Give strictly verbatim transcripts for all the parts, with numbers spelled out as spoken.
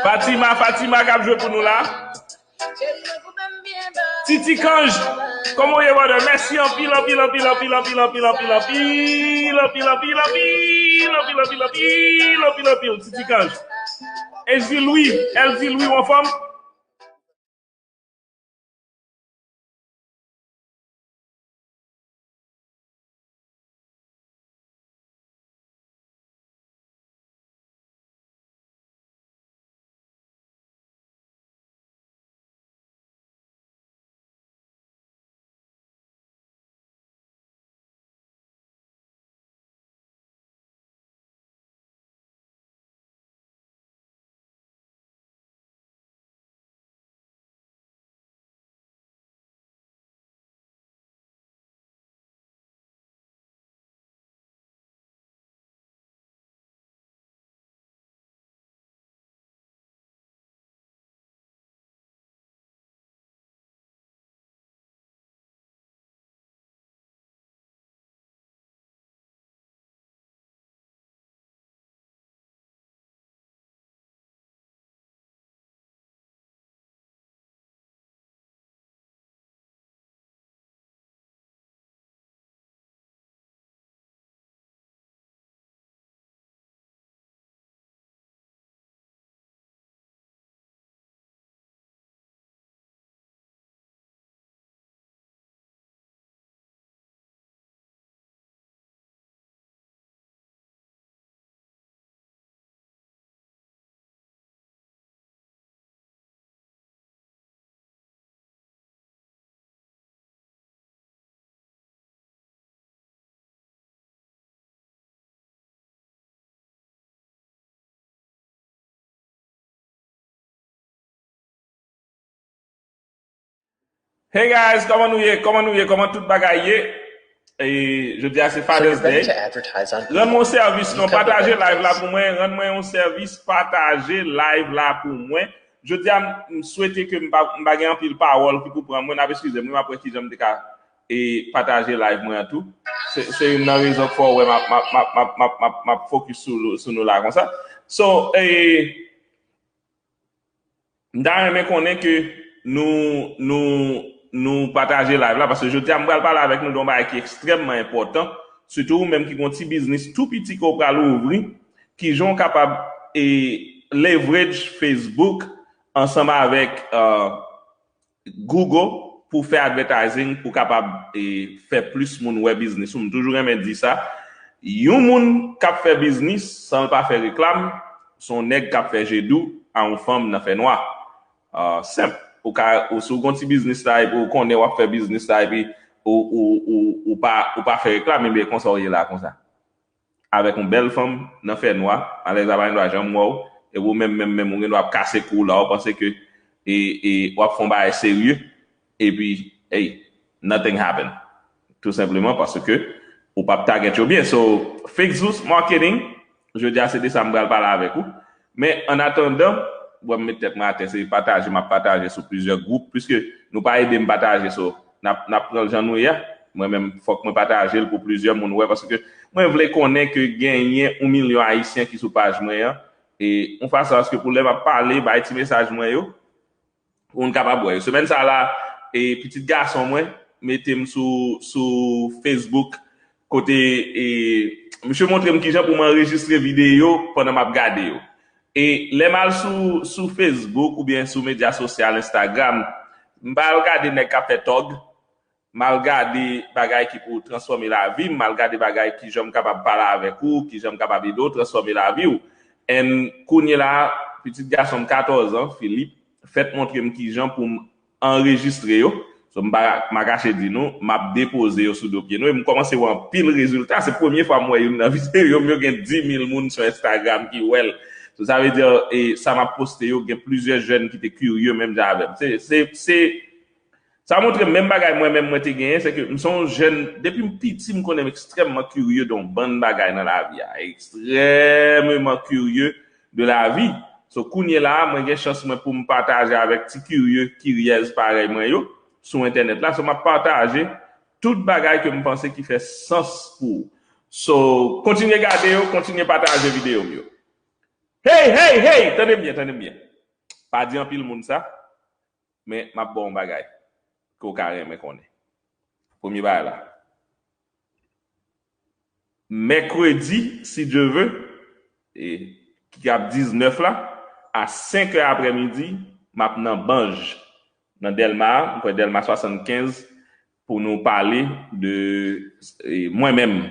Fatima, Fatima k ap jwe pou nou la. Titi Kanj, kòman w ye, brother? Mèsi anpil, anpil, anpil, anpil, anpil, anpil, anpil, anpil, anpil, anpil, anpil, anpil, anpil, anpil, anpil, anpil, anpil, Titi Kanj. Elzi Lwi, Elzi Lwi, w anfòm? Hey guys, kòman nou ye? Kòman nou ye? Kòman tout bagay ye? E, jodi a se Father's Day. Rann mwen yon sèvis non, pataje live la pou mwen, rann mwen yon sèvis, pataje live la pou mwen. Jodi a, m swete ke m pa, m pa gen anpil pawòl ki pou pran mwen, n ap eskize m, wi, m ap wè kijan m te ka e pataje live mwen an tou. Se, se youn nan rezon k fè w wè m ap, m ap, m ap, m ap, m ap, m ap, m ap focus sou, sou nou la konsa. So, e, m ta renmen konnen ke nou, nou, nou pataje live la, paske jodi a m pral pale avèk nou de yon bagay ki ekstrèmman enpòtan, sitou ou menm ki gon ti biznis tou piti ke w pral ouvri, kijan w kapab e leverage Facebook ansanm avèk, uh, Google pou fè advertising, pou kapab e fè plis moun wè biznis ou. M toujou renmen di sa. Yon moun k ap fè biznis san l pa fè reklam, se yon nèg k ap fè je dou a yon fanm nan fènwa. Ah, senp. Ou ka, ou, si w gon ti biznis la, epi ou konnen w ap fè biznis la, epi ou, ou, ou, ou pa, ou pa fè reklam, ebyen konsa w ye la, konsa. Avèk yon bèl fanm nan fènwa, alèz la pa gen dwa janm wè w, epi ou menm, menm, menm, ou gen dwa ap kase kou w la, ou panse ke, e, e, w ap fè yon bagay serye, epi, hey, nothing happen. Tou senpleman paske ou p ap target yo byen. So, Facebook marketing, jodi a se de sa m pral pale avèk ou. Men, an atandan, bon, m met tèt mwen atè, se pataje, m ap pataje sou plizyè gwoup, piske nou pa ede m pataje, so, n ap, n ap pran l jan nou ye a. Mwen menm, fòk mwen pataje l pou plizyè moun wè, paske mwen vle konnen ke genyen yon milyon Ayisyen ki sou paj mwen an, e yon fason aske pou lè m ap pale, bay ti mesaj mwen yo, pou moun kapab wè yo. Semèn sa a la, e pitit gason mwen mete m sou, sou Facebook, kote, e, misye montre m kijan pou m anrejistre videyo pandan m ap gade yo. E lè m al sou, sou Facebook oubyen sou medya sosyal, Instagram, m pa al gade nèg k ap fè tòg, m al gade bagay ki pou transfòme lavi m, m al gade bagay kijan m kapab pale avèk ou, kijan m kapab ede w transfòme lavi w. And kounye la, pitit gason m katòz an, Philippe, fèt montre m kijan pou m anrejistre yo. So, m pa, m pa kache di nou, m ap depoze yo sou do pye nou. E m kòmanse wè anpil rezilta. Se premye fwa m wè youn nan videyo m yo gen dis mil moun sou Instagram ki wè l. So, sa vle di, e, sa m ap poste yo, gen plizyè jèn ki te kirye menm jan avè m. Se, se, se, sa montre m menm bagay mwen menm mwen te genyen, se ke m se yon jèn, depi m piti, m konnen m ekstrèmman kirye de yon bann bagay nan lavi a. Ekstrèmman kirye de lavi. So, kounye la a, mwen gen chans mwen pou m pataje avèk ti kirye, kiryèz parèy mwen yo sou entènèt la. So, m ap pataje tout bagay ke m panse ki fè sans pou ou. So, kontinye gade yo, kontinye pataje videyo m yo. Hey, hey, hey! Tande m byen, tande m byen. Pa di anpil moun sa, men m ap ba w yon bagay ke w ka renmen konnen. Premye bagay la. Mèkredi, si Dye vle, e, ki ap diznèf la, a senk è aprèmidi, m ap nan Banj, nan Dèlma a, m kwè Dèlma swasannkenz, pou nou pale de, e, mwen menm.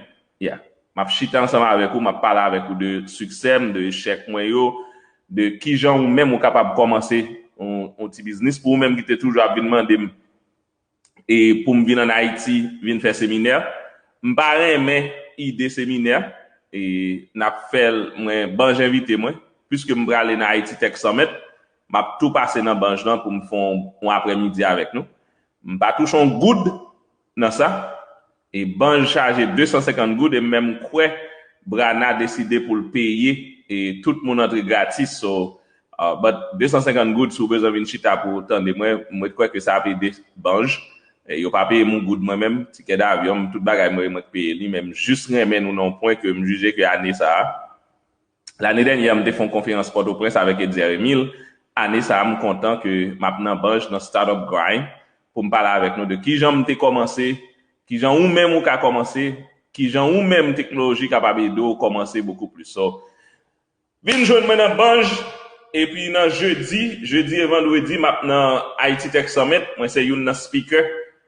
Yeah. M ap chita ansanm avèk ou, m ap pale avèk ou de siksè m, de echèk mwen yo, de kijan ou menm ou kapab kòmanse yon, yon ti biznis. Pou ou menm ki te toujou ap vin mande m, e pou m vin ann Ayiti, vin fè seminè, m pa renmen ide seminè, e n ap fè l, mwen, Banj envite mwen, piske m prale nan Haiti Tech Summit, m ap tou pase nan Banj lan pou m fè yon, yon aprèmidi avèk nou. M pa touche yon goud nan sa. E Banj chaje de san senkant goud, e m menm kwè Brana deside pou l peye, e tout moun antre gratis. So, uh, but de san senkant goud, si w bezwen vin chita pou w tande mwen, mwen kwè ke sa ap ede Banj. E yo pa peye m yon goud mwen menm, tikè davyon m, tout bagay mwen, mwen k peye li, men m jis renmen nou nan yon pwen ke m jije ke ane sa a, lane dènyè, m te fè yon konferans Pòtoprens avèk Etzer Emile. Ane sa a, m kontan ke m ap nan Banj nan Startup Grind pou m pale avèk nou de kijan m te kòmanse, kijan ou menm ou ka kòmanse, kijan ou menm teknoloji kapab ede w kòmanse bokou plis. So, vin jwenn mwen nan Banj, epi nan jedi, jedi e vandredi, m ap nan Haiti Tech Summit. Mwen se youn nan speaker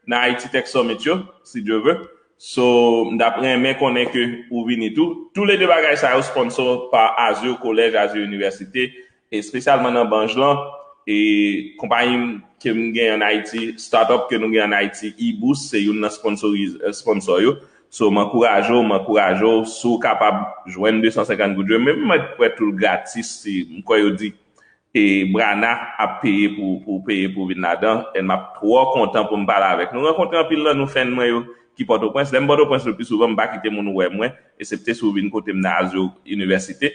nan Haiti Tech Summit yo, si Dye vle. So, m t ap renmen konnen ke ou vini tou. Toulede bagay sa yo sponsor pa Azur College, Azur Université, espesyalman nan Banj lan, e konpayi m ke m gen ann Ayiti, startup ke nou gen ann Ayiti, eBoost, se youn nan sponsoriz-, eh, sponsor yo. So, m ankouraje w, m ankouraje w, si w kapab jwenn de san senkant goud yo, men mwen kwè tou l gratis, si m kwè yo di, e Brana ap peye pou, pou peye pou vin ladan, and m ap twò kontan pou m pale avèk nou. Rankontre anpil nan nou fan mwen yo ki Pòtoprens. Lè m Pòtoprens le pli souvan, m pa kite moun wè mwen, esepte si w vin kote m nan Azur Université.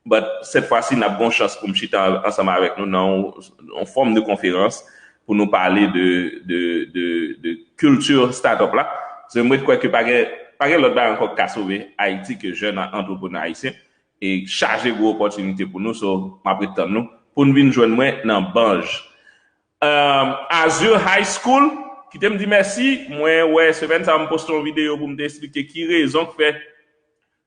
But cette fois-ci, n ap gen yon chans pou m chita an-, ansanm avèk nou nan yon, yon fòm de konferans pou nou pale de, de, de, de kilti startup la. Se mwen kwè ke pa gen, pa gen lòt bagay ankò ki ka sove Ayiti ke jèn antreprenè ayisyen. E chaje gwo opòtinite pou nou. So, m ap ret tann nou pou n vin jwenn mwen nan Banj. Um, Azur High School, kite m di mèsi. Mwen wè semèn sa a m poste yon videyo pou m te eksplike ki rezon k fè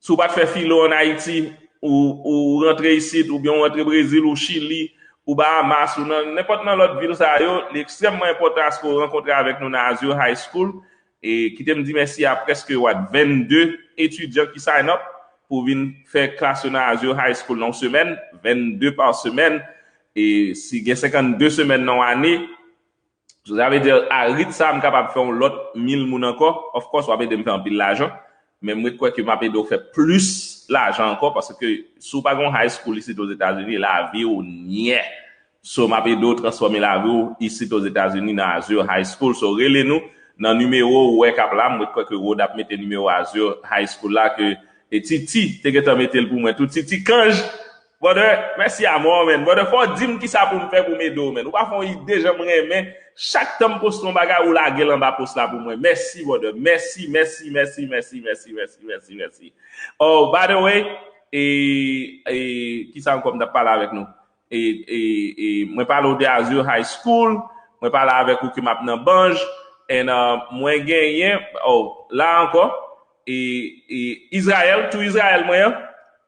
si w pa t fè filo ann Ayiti, ou, ou rantre isit, oubyen w rantre Brezil, ou Chili, ou Bahamas, ou nan nenpòt nan lòt vil sa yo, li ekstrèmman enpòtan aske w rankontre avèk nou nan Azur High School. E kite m di mèsi a prèske, what, vennde etidyan ki sign up pou vin fè klas yo nan Azur High School nan yon semèn, vennde pa semèn. E si gen senkannde semèn nan yon ane, so, sa vle di, a rit sa, m kapab fè yon lòt mil moun ankò. Of course, w ap ede m fè anpil lajan. Men mwen kwè ke m ap ede w fè plis lajan ankò, paske si w pa gen yon high school isit Ozetazini, lavi w nyè. So, m ap ede w transfòme lavi w isit Ozetazini nan Azur High School. So, rele nou nan nimewo ou wè k ap la. Mwen kwè ke Rod ap mete nimewo Azur High School la, ke, e Titi te gentan mete l pou mwen tou. Titi Kanj, brother, mèsi a mò, man. Brother, fò w di m kisa pou m fè pou m ede w, man. Ou pa fè yon ide jan m renmen. Chak tan m poste yon bagay, ou lage l anba post la pou mwen. Mèsi, brother. Mèsi, mèsi, mèsi, mèsi, mèsi, mèsi, mèsi, mèsi. Oh, by the way, e, e, kisa ankò m t ap pale avèk nou? E, e, e, mwen pale w de Azur High School, mwen pale avèk ou ke m ap nan Banj, and, uh, mwen genyen, oh, la ankò, e, e, Izrayèl, tou Izrayèl mwen an,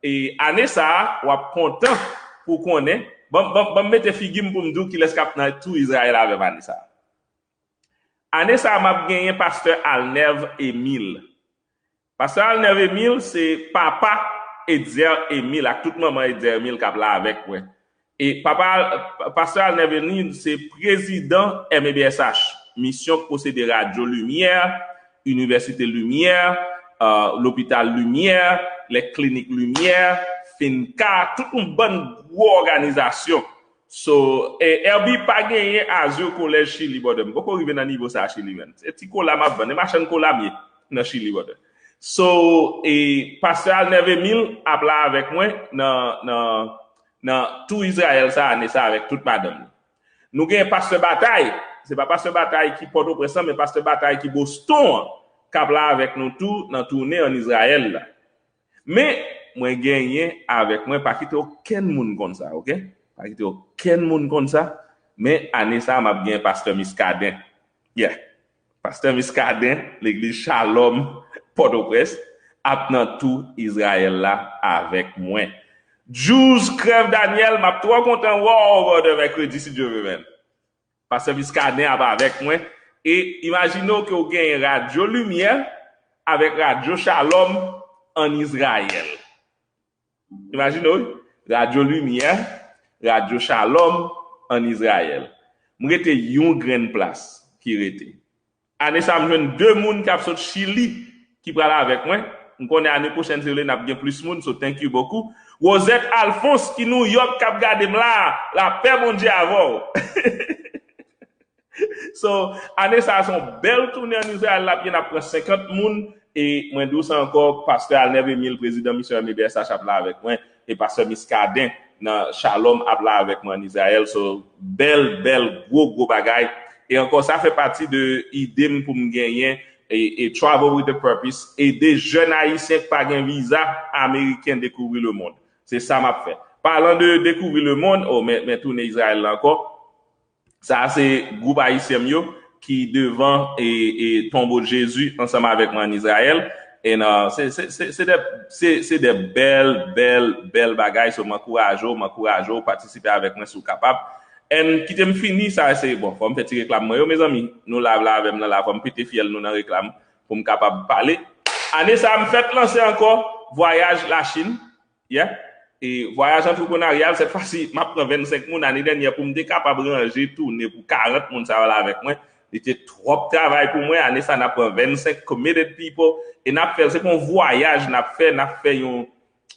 e, ane sa a, w ap kontan pou w konnen. Ban, ban, ban m mete figi m pou m di w kilès k ap nan tou Izrayèl avè m ane sa a. Ane sa a, m ap genyen pastè Alnèv Emile. Pastè Alnèv Emile se papa Etzer Emile ak tout manman Etzer Emile k ap la avèk mwen. E papa, pastè Alnèv Emile se prezidan M E B S H, Mission Procédé Radio Lumière, Université Lumière, euh, L'Hôpital Lumière, les cliniques Lumière, Pinka, tout yon bann gwo òganizasyon. So, e, Herby pa genyen Azur College Chili, brother. M poko rive nan nivo sa a Chili, man. Se ti kola m ap vann, e machann kola m ye nan Chili, brother. So, e, Pastè Alnève Mil ap la avèk mwen nan, nan, nan tou Izrayèl sa ane sa avèk tout madanm li. Nou gen Pastè Batay, se pa Pastè Batay ki Pòtoprens lan, men Pastè Batay ki Boston an, k ap la avèk nou tou nan tounen ann Izrayèl la. Men, mwen genyen avèk mwen, pa kite okenn moun konn sa, oke? Pa kite okenn moun konn sa, men ane sa a, m ap gen Pastè Muscadin. Yeah. Pastè Muscadin, legliz Shalom, Pòtoprens, ap nan tou Izrayèl la avèk mwen. Jules Crève Daniel, m ap twò kontan wè w, brother, mèkredi, si Dye vle, man. Pastè Muscadin ap avèk mwen. E imajine w ke w genyen Radyo Limyè avèk Radyo Shalom ann Izrayèl. Imajine w, Radyo Limyè, Radyo Shalom ann Izrayèl. M rete yon grenn plas ki rete. Ane sa, m jwenn de moun k ap sot Chili ki pral avèk mwen. M konnen ane pwochèn, si w vle, n ap gen plis moun, so thank you beaucoup. Rosette Alphonse ki New York k ap gade m la, lapè Bondye avè w. So, ane sa a, se yon bèl tounen ann Izrayèl l ap ye, n ap pran senkant moun, e mwen di w sa ankò, Pastè Alnève Emile, prezidan misyon M E B S H ap la avèk mwen, e Pastè Muscadin nan Shalom ap la avèk mwen ann Izrayèl. So, bèl, bèl, gwo, gwo bagay. E ankò, sa fè pati de ide m pou m genyen e, e Travel with a Purpose, ede jèn ayisyen k pa gen viza ameriken dekouvri lemonn. Se sa m ap fè. Palan de dekouvri lemonn, oh, men, men tounen Izrayèl la ankò. Sa a se gwoup ayisyen m yo ki devan e, e tonbo Jezi ansanm avèk mwen ann Izrayèl. E nan, se, se, se, se de, se, se de bèl, bèl, bèl bagay. So, m ankouraje w, m ankouraje w, patisipe avèk mwen si w kapab. And kite m fini, sa se, bon, fò m fè ti reklam mwen yo, mezanmi. Nou live la avè m nan la, fò m pete fyèl nou nan reklam pou m kapab pale. Ane sa a, m fèk lanse ankò vwayaj Lachin. Yeah. E vwayaj antreprenaryal, sèt fwa si, m ap pran vennsenk moun. Ane dènyè, pou m te kapab ranje tounen pou karant moun sa yo la avèk mwen, li te twòp travay pou mwen. Ane sa, n ap pran vennsenk committed people e n ap fè l. Se pa yon vwayaj n ap fè, n ap fè yon,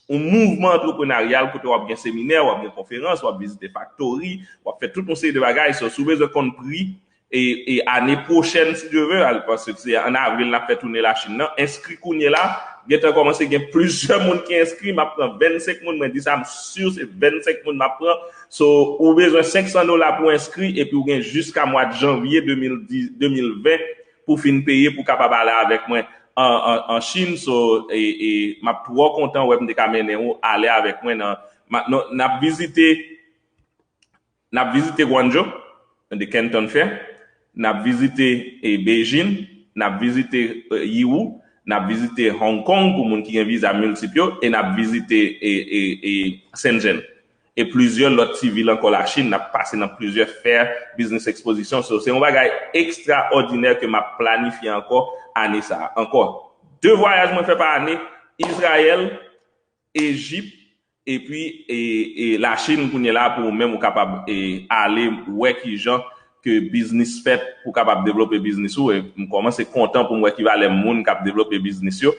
yon mouvman antreprenaryal kote w ap gen seminè, w ap gen konferans, w ap vizite faktori, w ap fè tout yon seri de bagay. So, si w bezwen konn pri, e, e ane pwochèn, si Dye vle, al, paske se an avril n ap fè tounen Lachin nan. Enskri kounye la. Gentan kòmanse gen plizyè moun ki enskri. M ap pran vennsenk moun. Mwen di sa, m si se vennsenk moun m ap pran. So, ou bezwen senk san dola pou enskri, epi ou gen jiska mwa janvye de mil dis, de mil ven pou fin peye, pou kapab ale avèk mwen an, an, an Chin. So, e, e, m ap twò kontan wè m te ka mennen ou ale avèk mwen nan, ma, non, n ap vizite N ap vizite Guangzhou, the Canton Fair, n ap vizite, e, Beijing, n ap vizite, e, Yiwu, n ap vizite Hong Kong pou moun ki gen viza miltip yo, e n ap vizite, e, e, e, Shenzhen. E plizyè lòt ti vil ankò Lachin, n ap pase nan plizyè fair, business exposition. So, se yon bagay ekstraòdinè ke m ap planifye ankò ane sa a. Ankò, de vwayaj mwen fè pa ane, Izrayèl, Ejip, epi, e, e Lachin kounye la pou ou menm ou kapab, e, ale wè kijan ke biznis fèt pou w kapab devlope biznis ou. E m kòmanse kontan pou m wè ki valè moun k ap devlope biznis yo.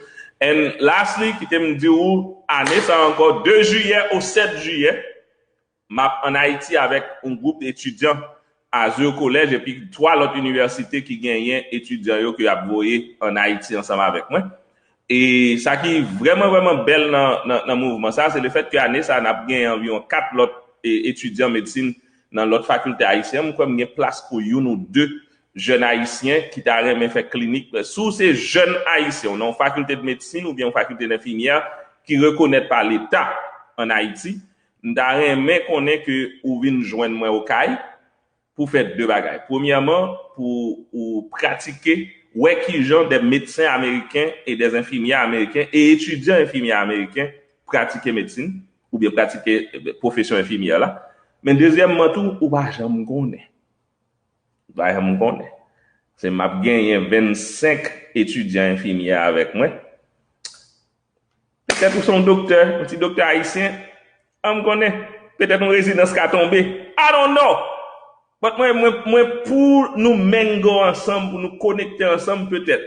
And lastly, kite m di ou, ane sa a ankò, de jiyè o sèt jiyè, m ap ann Ayiti avèk yon gwoup etidyan Azur College epi twa lòt inivèsite ki genyen etidyan yo ke y ap voye ann Ayiti ansanm avèk mwen. E sa ki vrèman, vrèman bèl nan, nan, nan mouvman sa, se lefèt ke ane sa, n ap gen anviwon kat lòt, e, etidyan medsin nan lòt fakilte ayisyen. M kwè m gen plas pou youn ou de jèn ayisyen ki ta renmen fè klinik. Si w se jèn ayisyen, w nan yon fakilte de medsin oubyen yon fakilte denfimyè ki rekonèt pa Leta ann Ayiti, m ta renmen konnen ke ou vin jwenn mwen okay pou fè de bagay. Premyèman, pou ou pratike, wè kijan de medsen ameriken e de enfimyè ameriken e etidyan enfimyè ameriken pratike medsin, oubyen pratike, eh, pwofesyon enfimyè la. Men dezyèmman tou, ou pa janm konnen. Ou pa janm konnen. Se m ap genyen vennsenk etidyan enfimyè avèk mwen. Petèt ou se yon doktè, yon ti doktè ayisyen. An m konnen. Petèt yon rezidans ka tonbe. I don't know. But mwen, mwen, mwen pou nou mingle ansanm, pou nou konekte ansanm, petèt.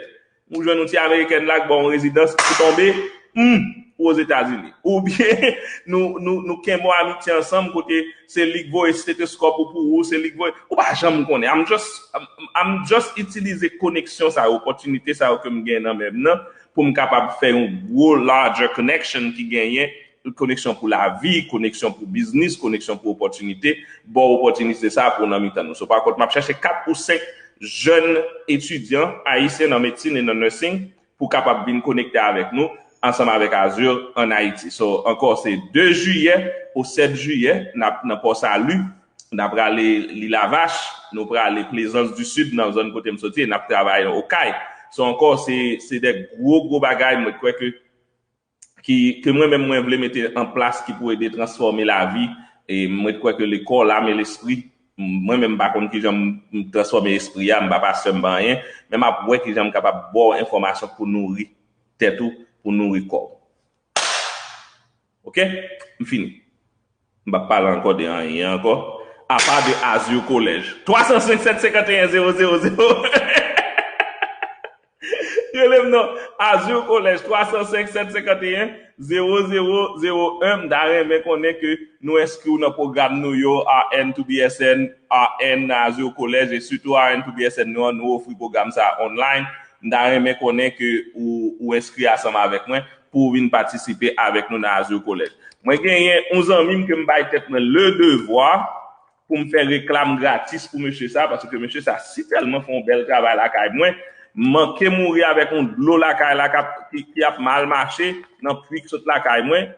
Ou jwenn yon ti amerikèn la k ba w yon rezidans pou tonbe. Hmm. pou Ozetazini. Oubyen nou, nou, nou kenbe yon amitye ansanm kote se li k voye steteskòp ou pou ou, se li k voye. Ou pa janm konnen. I'm just, I'm, I'm just itilize koneksyon sa yo, opòtinite sa yo ke m gen nan men m nan, pou m kapab fè yon gwo larger connection ki genyen, koneksyon pou lavi, koneksyon pou biznis, koneksyon pou opòtinite, ba w opòtinite sa pou w nan mitan nou. So, pa kont, m ap chèche kat ou senk jèn etidyan ayisyen nan medsin e nan nursing pou kapab vin konekte avèk nou, ansanm avèk Azur ann Ayiti. So, ankò, se de jiyè o sèt jiyè, n ap nan Pò Sali, n ap prale Lilavach, nou prale Plaisance du Sud, nan zòn kote m soti, e n ap travay Okay. So, ankò, se, se de gwo, gwo bagay, mwen kwè ke ki, ke mwen menm mwen vle mete an plas ki pou ede transfòme lavi. E mwen kwè ke le corps, l'âme et l'esprit, mwen menm m pa konn kijan m, m transfòme espri a, m pa pastè, m pa anyen, men m ap wè kijan m kapab ba w enfòmasyon pou nouri tèt ou, pou nouri kò w. Oke? M fini. M p ap pale ankò de anyen ankò. Apa de Azur College. Twa san senk sèt senkanteyen zewo zewo zewo. Rele m non. Azur College, twa san senk sèt senkanteyen zewo zewo zewo en. M ta renmen konnen ke nou enskri w nan pwogram nou yo, R N to B S N, R N nan Azur College, e sitou R N to B S N nou an, nou ofri pwogram sa a online. M ta renmen konnen ke ou, ou enskri ansanm avèk mwen pou w vin patisipe avèk nou nan Azur College. Mwen genyen yon zanmi m ke m bay tèt mwen le devwa pou m fè reklam gratis pou mesye sa, paske mesye sa si tèlman fè yon bèl travay lakay mwen. M manke mouri avèk yon dlo lakay la k ap, ki, ki ap mal mache nan pwi k sot lakay mwen.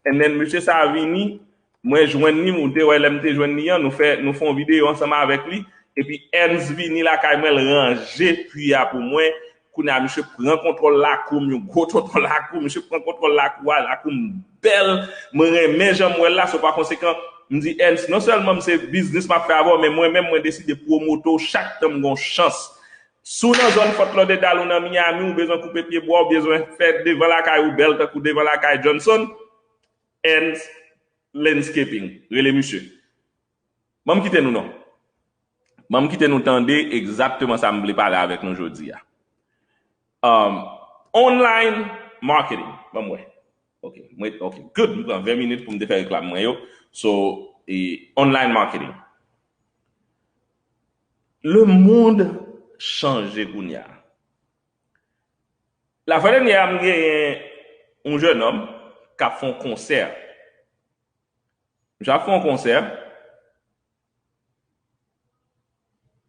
And then mesye sa vini, mwen jwenn li, ou te wè lè m te jwenn li an, nou fè, nou fè yon videyo ansanm avèk li. Epi Ernst vini lakay mwen, l ranje pwi a pou mwen. Kounye a, misye pran kontwòl lakou m, yon gwo tonton lakou, misye pran kontwòl lakou a, lakou m bèl, mwen renmen jan m wè l la, so pa konsekan, m di, Ernst, non sèlman m se biznis m ap fè avè w, men mwen menm, mwen deside pwomote w chak tan m gen yon chans. Si w nan zòn Fort Lauderdale, ou nan Miami, ou bezwen koupe pyebwa, ou bezwen fè devan lakay ou bèl tankou devan lakay Johnson, Ernst Landscaping, rele misye. Ban m kite nou non. Ban m kite nou tande egzakteman sa m vle pale avèk nou jodi a. Um, online marketing. Ban m wè. Ok, mwen, ok, good. M pran ven minit pou m te fè reklam mwen yo. So, e, online marketing. Le monde chanje kounye a. Lafwa dènyè a, m genyen yon jènòm k ap fè yon konsè. Misye ap fè yon konsè.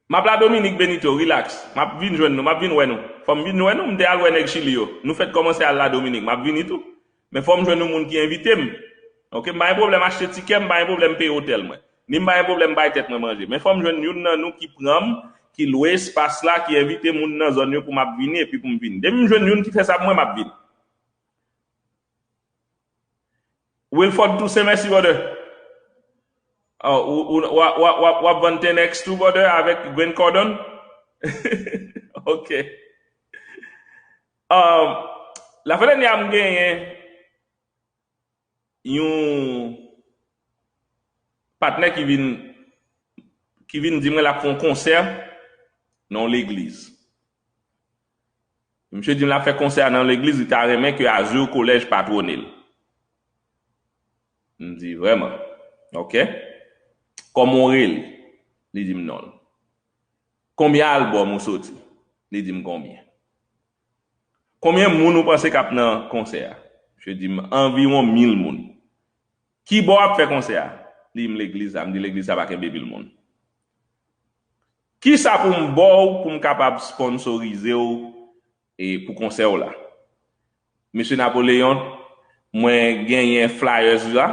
M ap la Dominik Benito, relax. M ap vin jwenn nou, m ap vin wè nou. Fò m vin wè nou, m te al wè nèg Chili yo. Nou fèk kòmanse al la Dominik, m ap vini tou. Men fò m jwenn yon moun ki envite m. Ok, m pa gen pwoblèm achte tikè, m pa gen pwoblèm peye otèl mwen. Ni m pa gen pwoblèm bay tèt mwen manje. Men fò m jwenn youn nan nou ki pran m, ki lwe espas la, ki envite moun nan zòn yo pou m ap vini epi pou m vini. Depi m jwenn youn ki fè sa pou mwen, m ap vini. Wilford Toussaint, mèsi, brother. Oh, ou, ou, w ap vann ten X tou, brother, avèk Grant Cardone? Ok. Um, lafwa dènyè a, m genyen yon patnè ki vin, ki vin di mwen l ap fè yon konsè nan yon legliz. Misye di m l ap fè konsè a nan legliz, li ta renmen ke Azur College patwone l. M di, vrèman? Ok. Kòman w rele? Li di m non l. Konbyen albòm ou soti? Li di m konbyen. Konbyen moun ou panse k ap nan konsè a? Misye di m anviwon mil moun. Ki bò w ap fè konsè a? Li di m legliz la. M di legliz sa pa kenbe pil moun. Kisa pou m ba w pou m kapab sponsorize w e pou konsè w la? Mesye Napoleon, mwen genyen flyers la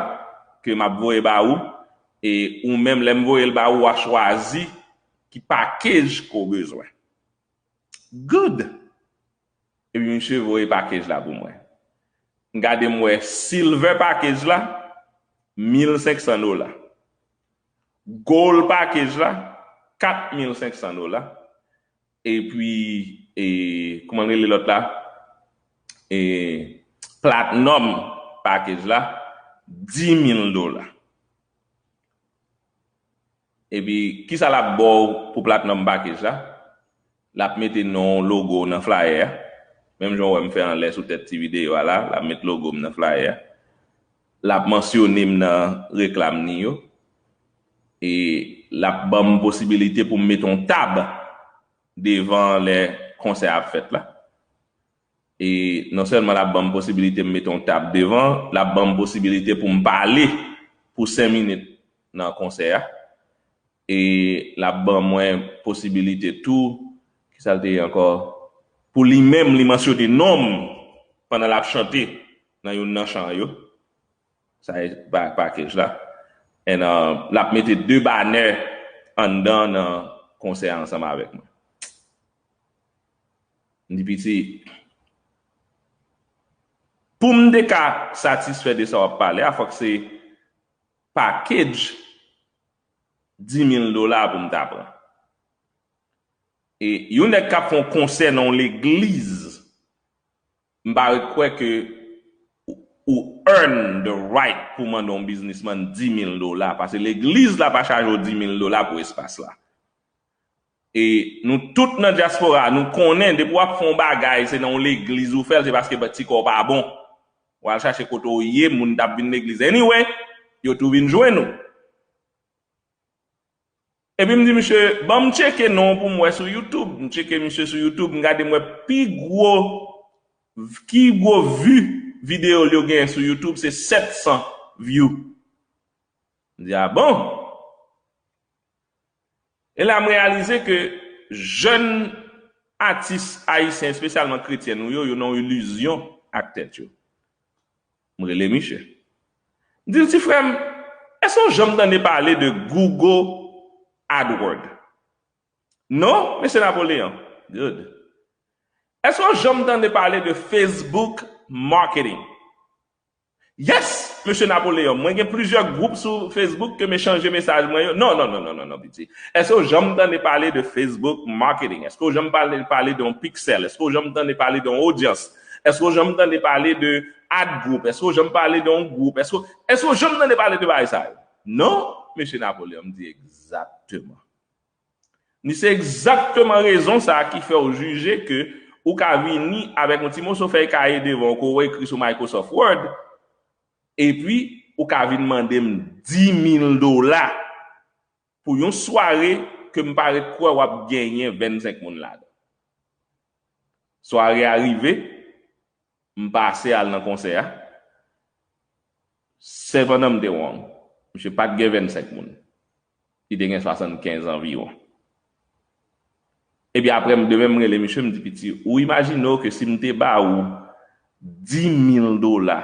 ke m ap voye ba ou, e ou menm lè m voye l ba ou, w a chwazi ki package ke w bezwen. Good! Epi misye voye package la pou mwen. M gade m wè silver package la, mil senk san dola. Gold package la, kat mil senk san dola. Epi, e, kòman l rele lòt la? E, platinum package la, dis mil dola. Epi, kisa l ap ba w pou platinum package la? L ap mete non w, logo w nan flyer a. Menm jan w wè m fè anlè sou tèt ti videyo a la, l ap met logo m nan flyer a. L ap mansyone m nan reklam ni yo. E l ap ban m posibilite pou m mete yon tab devan lè konsè a ap fèt la. E non sèlman l ap ban m posibilite m mete yon tab devan, l ap ban m posibilite pou m pale pou senk minit nan konsè a. E l ap ban mwen posibilite tou, ki sa l te ye ankò? Pou li menm, li mansyone non m pandan l ap chante nan youn nan chan yo. Sa e pa-, package la. And, uh, l ap mete de banner anndan nan konsè a ansanm avèk mwen. M di, "Piti, pou m te ka satisfè de sa w ap pale a, fòk se package dis mil dola pou m ta pran." E yon nèg k ap fè yon konsè nan yon legliz, m pa ret kwè ke ou, ou earn the right pou mande yon biznismann dis mil dola, paske legliz la pa chaje w dis mil dola pou espas la. E nou tout nan dyaspora, nou konnen, depi w ap fè yon bagay, se nan yon legliz ou fè l, se paske ti kò w pa bon. W al chache kote w ye, moun t ap vin legliz. Anyway, yo tou vin jwenn ou. Epi m di misye, "Ban m tcheke non pou m wè sou YouTube." M tcheke misye sou YouTube, m gade m wè pi gwo, pi gwo vi videyo l yo genyen sou YouTube, se sèt san view. M di, "A bon?" E la m reyalize ke jèn atis ayisyen, espesyalman kretyen nou yo, yo nan yon ilizyon ak tèt yo. M rele misye. M di l, "Ti frè m, èske w janm tande pale de Google AdWord?" "Non, mesye Napoleon." "Good. Èske w janm tande pale de Facebook marketing?" "Yes, mesye Napoleon, mwen gen plizyè gwoup sou Facebook ke m echanje mesaj mwen yo." "Non, non, non, non, non, non, piti. Èske w janm tande pale de Facebook marketing? Èske w janm pale, pale de yon pixel? Èske w janm tande pale de yon odyans? Èske w janm tande pale de ad group? Èske w janm pale de yon gwoup? Èske, èske w janm tande pale de bagay sa yo?" "Non, mesye Napoleon," m di, "egzakteman." Li se egzakteman rezon sa a ki fè w jije ke ou ka vini avèk yon ti moso fèy kaye devan w ke w ekri sou Microsoft Word, epi ou ka vin mande m dis mil dola pou yon sware ke m pa ret kwè w ap genyen vennsenk moun ladan. Sware a rive, m pase al nan konsè a. Sepandan, m te wrong. Misye pa t gen vennsenk moun. Li te gen swasannkenz anviwon. Epi apre, m, demen m rele misye, m di, "Piti, ou imajine w ke si m te ba ou dis mil dola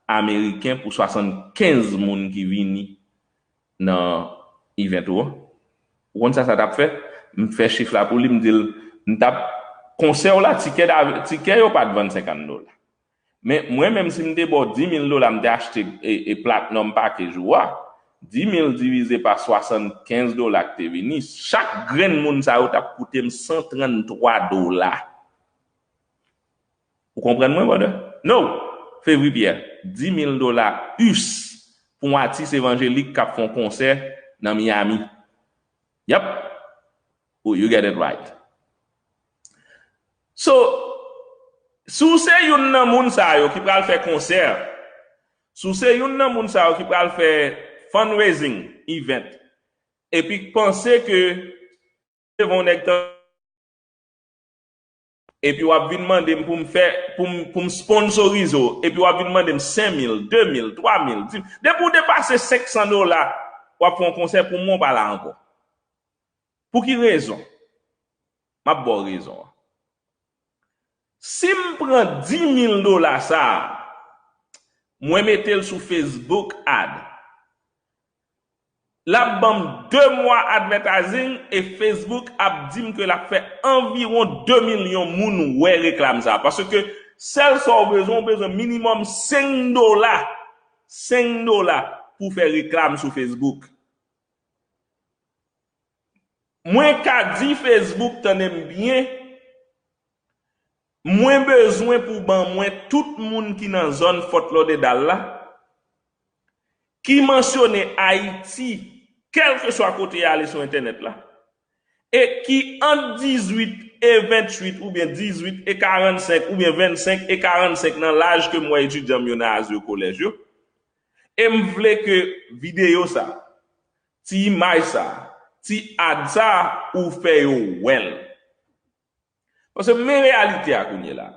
ameriken pou swasannkenz moun ki vini nan event ou an, ou konn sa sa t ap fè?" M fè chif la pou li, m di l, "M t ap, konsè w la, tikè, tikè yo pa t vann senkant dola. Men mwen menm, si m te ba w dis mil dola, m te achte e, e platinum package ou a, dis mil divize pa swasannkenz dola ki te vini, chak grenn moun sa yo t ap koute m san tranntwa dola." Ou konprann mwen, brother? No! Fevri Pierre, dis mil dola us pou yon atis evanjelik k ap fè yon konsè nan Miami. Yep. Oh, you get it right. So, si w se youn nan moun sa yo ki pral fè konsè, si w se youn nan moun sa yo ki pral fè fundraising event, epi k panse ke devan yon nèg tan, epi w ap vin mande m pou m fè, pou m, pou m sponsorize w, epi w ap vin mande m senk mil, de mil, twa mil, dis, depi w depase senk san dola, w ap fè yon konsè, pou mwen w pa la ankò. Pou ki rezon? M ap ba w rezon an. Si m pran dis mil dola sa a, mwen mete l sou Facebook ad, l ap ban m de mwa advertising e Facebook ap di m ke l ap fè anviwon de milyon moun wè reklam sa a. Paske sèl sa w bezwen, w bezwen minimòm senk dola, senk dola pou w fè reklam sou Facebook. Mwen ka di Facebook, tande m byen, mwen bezwen pou ban mwen tout moun ki nan zòn Fort Lauderdale la, ki mansyone Ayiti, kèlkeswa kote y ale sou entènèt la, e ki ant dizwit e venntuit oubyen dizuit e karannsenk oubyen vennsenk e karannsenk nan laj ke m wè etidyan m yo nan Azyo Kolèj yo. E m vle ke videyo sa, ti imaj sa, ti ad sa, ou fè yo wè l. Paske men reyalite a kounye la.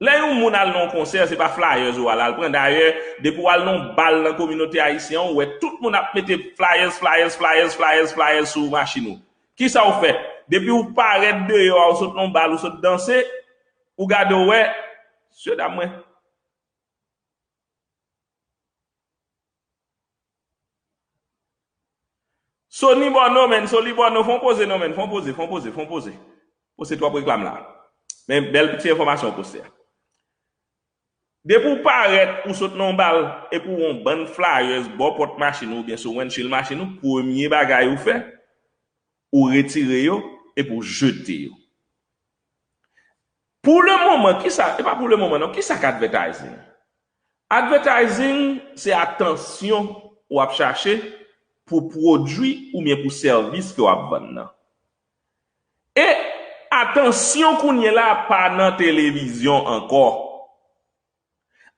Lè yon moun al nan yon konsè, se pa flyers ou al al pran. Dayè, depi w al nan yon bal nan kominote ayisyen an, ou wè tout moun ap mete flyers, flyers, flyers, flyers, flyers sou machin ou. Kisa w fè? Depi w parèt deyò a, ou sot nan yon bal, ou sot danse, ou gade, ou wè, mesye dam mwen. Sony Bono, menn, Sony Bono, fè yon poze non, menn, fè yon poze, fè yon poze, fè yon poze. Poste twòp reklam la. Men bèl ti enfòmasyon w poste a. Depi w parèt, ou sot nan yon bal, epi w wè yon bann flyers bò pòt machin ou oubyen sou windshield machin ou, premye bagay ou fè, ou retire yo epi w jete yo. Pou le moman, kisa, e pa pou le moman non, kisa k advertising? Advertising se atansyon w ap chache pou pwodui oubyen pou sèvis ke w ap vann nan. E atansyon kounye la pa nan televizyon ankò.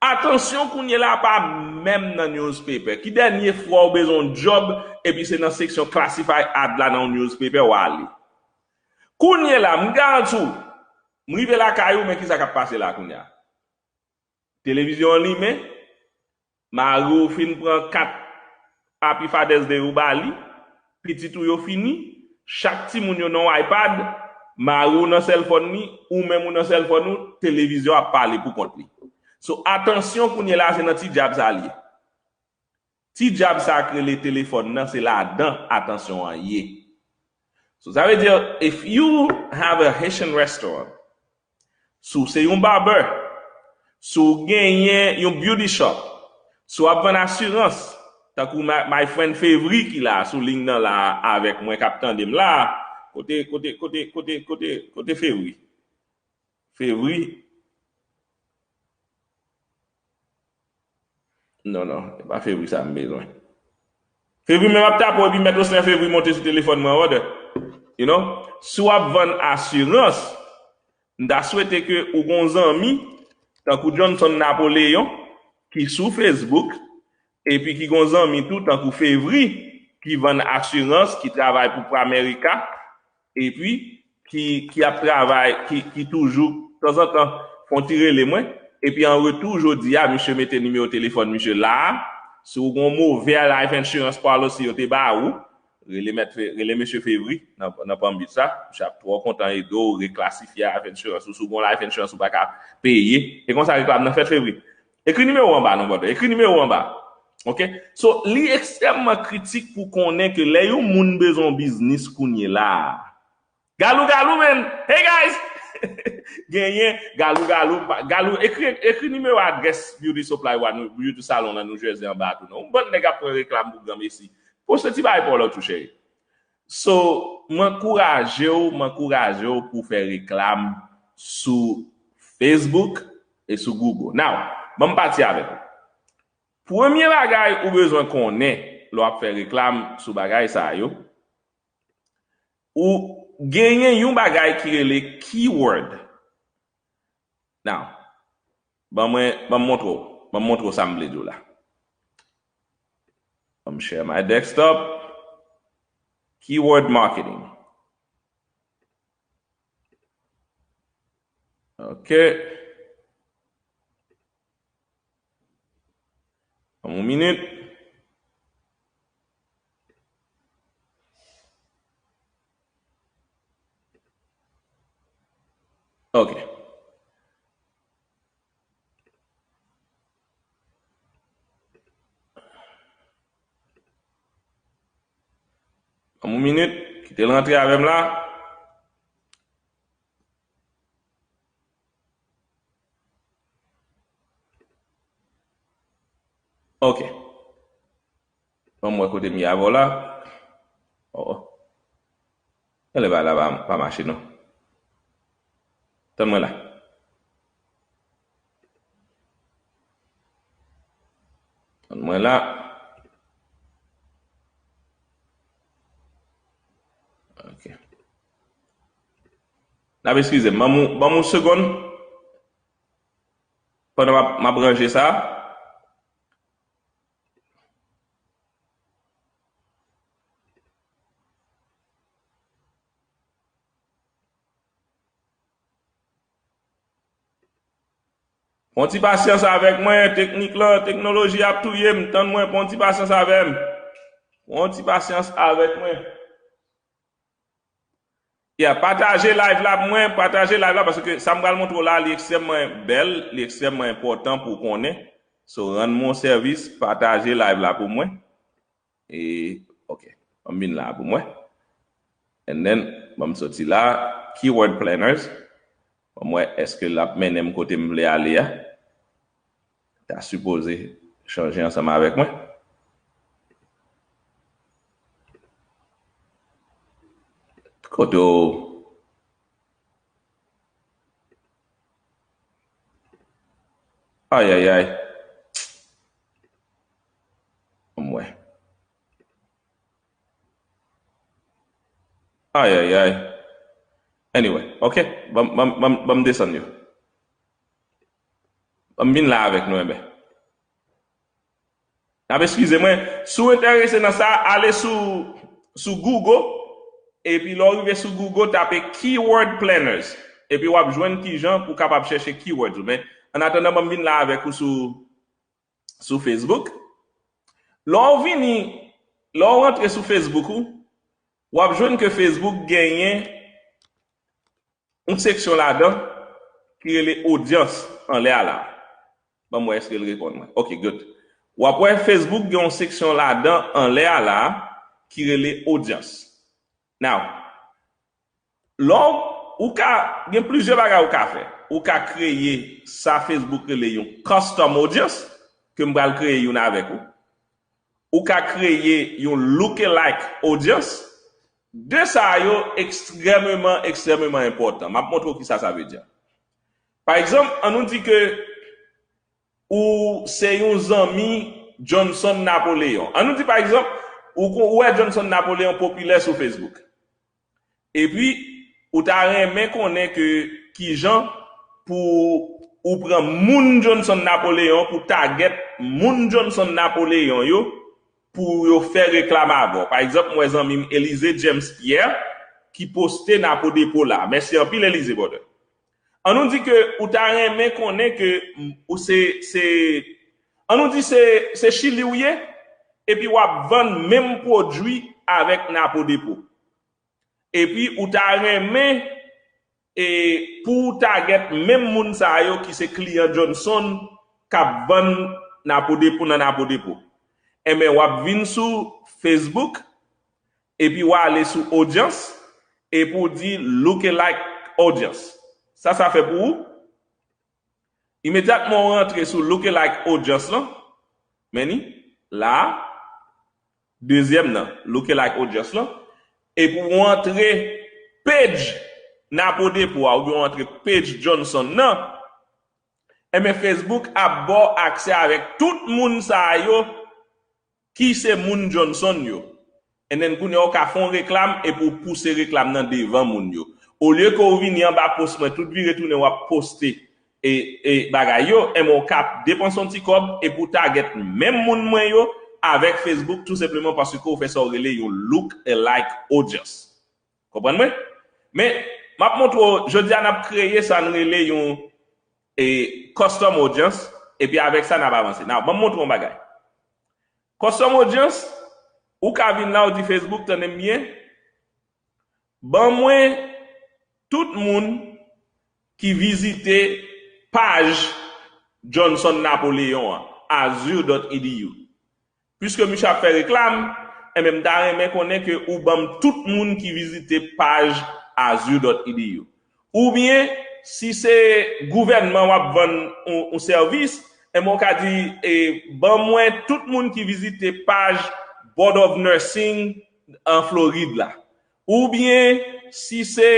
Atansyon kounye la pa menm nan newspaper. Ki dènye fwa w bezwen yon job epi se nan seksyon classified ad la nan yon newspaper w ale? Kounye la, m garanti w, m rive lakay ou, men kisa k ap pase la kounye a? Televizyon an limen, mari w fin pran kat Happy Father's Day ou ba li, pitit ou yo fini, chak timoun yo nan yon iPad, mari w nan sèlfòn li, ou menm ou nan sèlfòn ou, televizyon ap pale pou kont li. So, atansyon kounye la se nan ti djab sa l ye. Ti djab sa k rele telefòn nan, se ladan atansyon an ye. So, sa vle di, if you have a Haitian restaurant, si w se yon barber, si w genyen yon beauty shop, si w ap vann asirans, tankou my, my friend Fevry ki la sou liy nan la avèk mwen, k ap tande m la, kote, kote, kote, kote, kote, kote Fevry? Fevry. Non, non, e pa Fevry sa m bezwen. Fevry menm ap tape w epi mèt Oslen Fevry monte sou telefòn mwen, brother. You know? Si w ap vann asirans, m ta swete ke ou gon zanmi, tankou Johnson Napoléon, ki sou Facebook, epi ki gon zanmi tou, tankou Fevry, ki vann asirans, ki travay pou Pramerica, epi ki, ki ap travay, ki, ki toujou, tanzantan, fè yon ti rele mwen, epi an retou, jodi a, misye mete nimewo telefòn misye la a, si w gon move life insurance policy yo te ba ou, rele mèt Fe-, rele mesye Fevry nan, nan Palm Beach sa, misye ap twò kontan ede w reklasifye life insurance ou, si w gon life insurance ou pa ka peye, e konsa reklam nan fèt Fevry. Ekri nimewo anba non, brother, ekri nimewo anba. Ok? So, li ekstrèmman kritik pou konnen ke lè yon moun bezwen yon biznis kounye la a, Galou, Galou, man. Hey, guys! Genyen, Galou, Galou, pa, Galou, ekri, ekri nimewo adrès Beauty Supply wa nou, Beauty Salon la nou jwèze anba a tou, non. Yon bann nèg ap pran reklam pou granmesi. Poste ti bagay pa w la tou, cheri. So, m ankouraje w, m ankouraje w pou w fè reklam sou Facebook e sou Google. Now, ban m pati avèk ou. Premye bagay ou bezwen konnen lè w ap fè reklam sou bagay sa yo, ou genyen yon bagay ki rele keyword. Now, ban mwen, ban m montre w, ban m montre w sa m vle di w la. Ban m share my desktop. Keyword marketing. Ok. Ban m yon minit. Ok. Ban m yon minit. Kite l rantre avè m la. Ok. Ban m wè kote m ye avè w la. Oh, oh. Genlè bagay la pa, pa mache non. Tann mwen la. Tann mwen la. Ok. N ap eskize m. Ban m, ban m yon segonn. Pandan m ap, m ap ranje sa. Pran ti pasyans avèk mwen, teknik lan, teknoloji ap touye m, tann mwen, pran ti pasyans avè m. Pran ti pasyans avèk mwen. Yeah, pataje live la pou mwen, pataje live la, paske sa m pral montre w la, li ekstrèmman bèl, li ekstrèmman enpòtan pou w konnen. So, rann mwen yon sèvis, pataje live la pou mwen. E, ok, ban m vin la pou mwen. And then, ban m soti la, keyword planners. Ban m wè èske l ap mennen m kote m vle ale a. Ta sipoze chanje ansanm avèk mwen. Kote w? Ayayay. Ban m wè. Ayayay. Anyway, ok. Ban m, ban m, ban m, ban m desann yo. Ban m vin la avèk nou, enben. N ap eskize mwen. Si w enterese nan sa, ale sou, sou Google. Epi lè w rive sou Google, tape keyword planners. Epi w ap jwenn kijan pou w kapab chèche keywords ou. Men, annatandan, ban m vin la avèk ou sou, sou Facebook. Lè w vini, lè w rantre sou Facebook ou, w ap jwenn ke Facebook genyen yon seksyon ladan ki rele odyans anlè a la. Ban m wè èske l reponn mwen. Ok, good. W ap wè Facebook gen yon seksyon ladan anlè a la ki rele odyans. Now, lè w, ou ka, gen plizyè bagay ou ka fè. Ou ka kreye sa Facebook rele yon custom audience, ke m pral kreye youn avèk ou. Ou ka kreye yon lookalike audience. De sa yo ekstrèmeman, ekstrèmeman enpòtan. M ap montre w kisa sa vle di. Pa egzanp, an nou di ke ou se yon zanmi Johnson Napoléon. An nou di, pa egzanp, ou, ou wè Johnson Napoléon popilè sou Facebook. Epi, ou ta renmen konnen ke kijan pou ou pran moun Johnson Napoléon, pou target moun Johnson Napoléon yo, pou yo fè reklam avè w. Pa egzanp, mwen zanmi m Elize James Pierre ki poste Napo Depo la. Mèsi anpil, Elize, brother. An nou di ke ou ta renmen konnen ke ou se, se, an nou di se, se Chili ou ye, epi w ap vann menm pwodui avèk Napo Depo. Epi ou ta renmen, e, pou w target menm moun sa yo ki se kliyan Johnson k ap vann Napo Depo nan Napo Depo. Enben, w ap vin sou Facebook, epi w ale sou odyans, epi w di lookalike audience. Sa, sa fè pou ou. Imedyatman w rantre sou lookalike audience lan, men ni, la, dezyèm nan, lookalike audience lan, epi w antre page Napo Depo a, oubyen w antre page Johnson nan, enben Facebook ap ba w aksè avèk tout moun sa yo ki se moun Johnson yo. And then kounye a w ka fè yon reklam epi w pouse reklam nan devan moun yo. Olye ke w vini anba post mwen, tout vire tounen w ap poste e, e bagay yo, enben w ka depanse yon ti kòb epi w target menm moun mwen yo avèk Facebook, tou senpleman paske w fè sa w rele yon lookalike audience. Konprann mwen? Men, m ap montre w, jodi a n ap kreye sa n rele yon, e, custom audience, epi avèk sa n ap avanse. Now, ban m montre w yon bagay. Custom audience, ou ka vin la, ou di Facebook, tande m byen, ban mwen tout moun ki vizite paj Johnson Napoléon an, azur dot edu. Piske misye ap fè reklam, enben m ta renmen konnen ke ou ban m tout moun ki vizite paj azur dot edu. Oubyen, si se gouvènman w ap vann yon, yon sèvis, enben w ka di, e, ban mwen tout moun ki vizite paj Board of Nursing an Florid la. Oubyen, si se,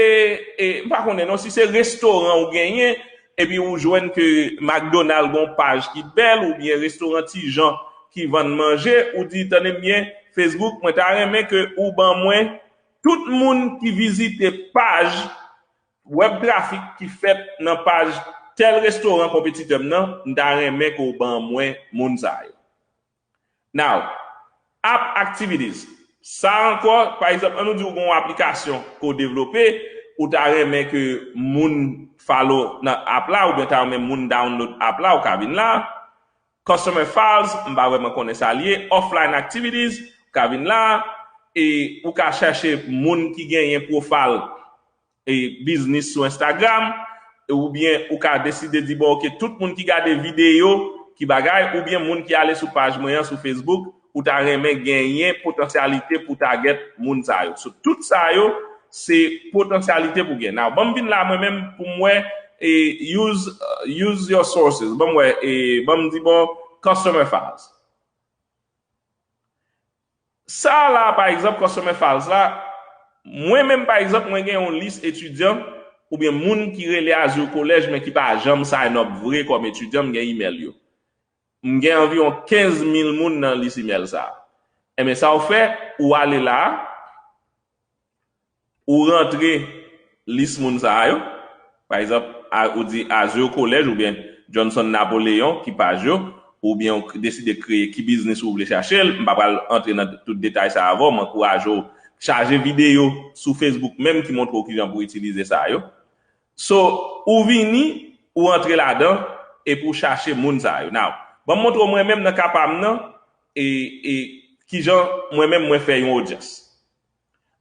e, m pa konnen non, si se restoran ou genyen, epi ou jwenn ke McDonald gon paj ki bèl, oubyen restoran Ti Jan ki vann manje, ou di, tande m byen, Facebook, mwen ta renmen ke ou ban mwen tout moun ki vizite paj web traffic ki fèt nan paj tèl restoran konpetitè m nan, m ta renmen ke w ban mwen moun sa yo. Now, app activities. Sa ankò, pa egzanp, ann nou di w gen yon aplikasyon ke w devlope, ou ta renmen ke moun follow nan app la, oubyen w ta renmen moun download app la, ou ka vin la. Customer files, m pa vrèman konnen sa l ye. Offline activities, ou ka vin la, e ou ka chèche moun ki genyen profile e biznis sou Instagram, oubyen ou ka deside di, bon, ok, tout moun ki gade videyo, ki bagay, oubyen moun ki ale sou paj mwen an sou Facebook, ou ta renmen genyen potansyalite pou target moun sa yo. So, tout sa yo, se potansyalite pou gen. Now, ban m vin la mwen menm pou m wè, e, use, uh, use your sources. Ban m wè, e, ban m di, bon, customer files. Sa la, pa egzanp, customer files la, mwen menm, pa egzanp, mwen gen yon lis etidyan oubyen moun ki rele Azur College, men ki pa janm sign up vre kòm etidyan, m gen email yo. M gen anviwon kenz mil moun nan lis email sa. Enben, sa w fè, ou ale la, ou rantre lis moun sa yo. Pa egzanp, a- ou di Azur College oubyen Johnson Napoleon ki paj yo, oubyen ou k- deside kreye ki biznis ou vle chache l. M pa pral antre nan tout detay sa avè w, m ankouraje w chaje videyo sou Facebook menm ki montre w kijan pou itilize sa yo. So, ou vini, ou antre ladan, epi w chache moun sa yo. Now, ban m montre w mwen menm nan ka pa m nan, e, e kijan mwen menm mwen fè yon odyans.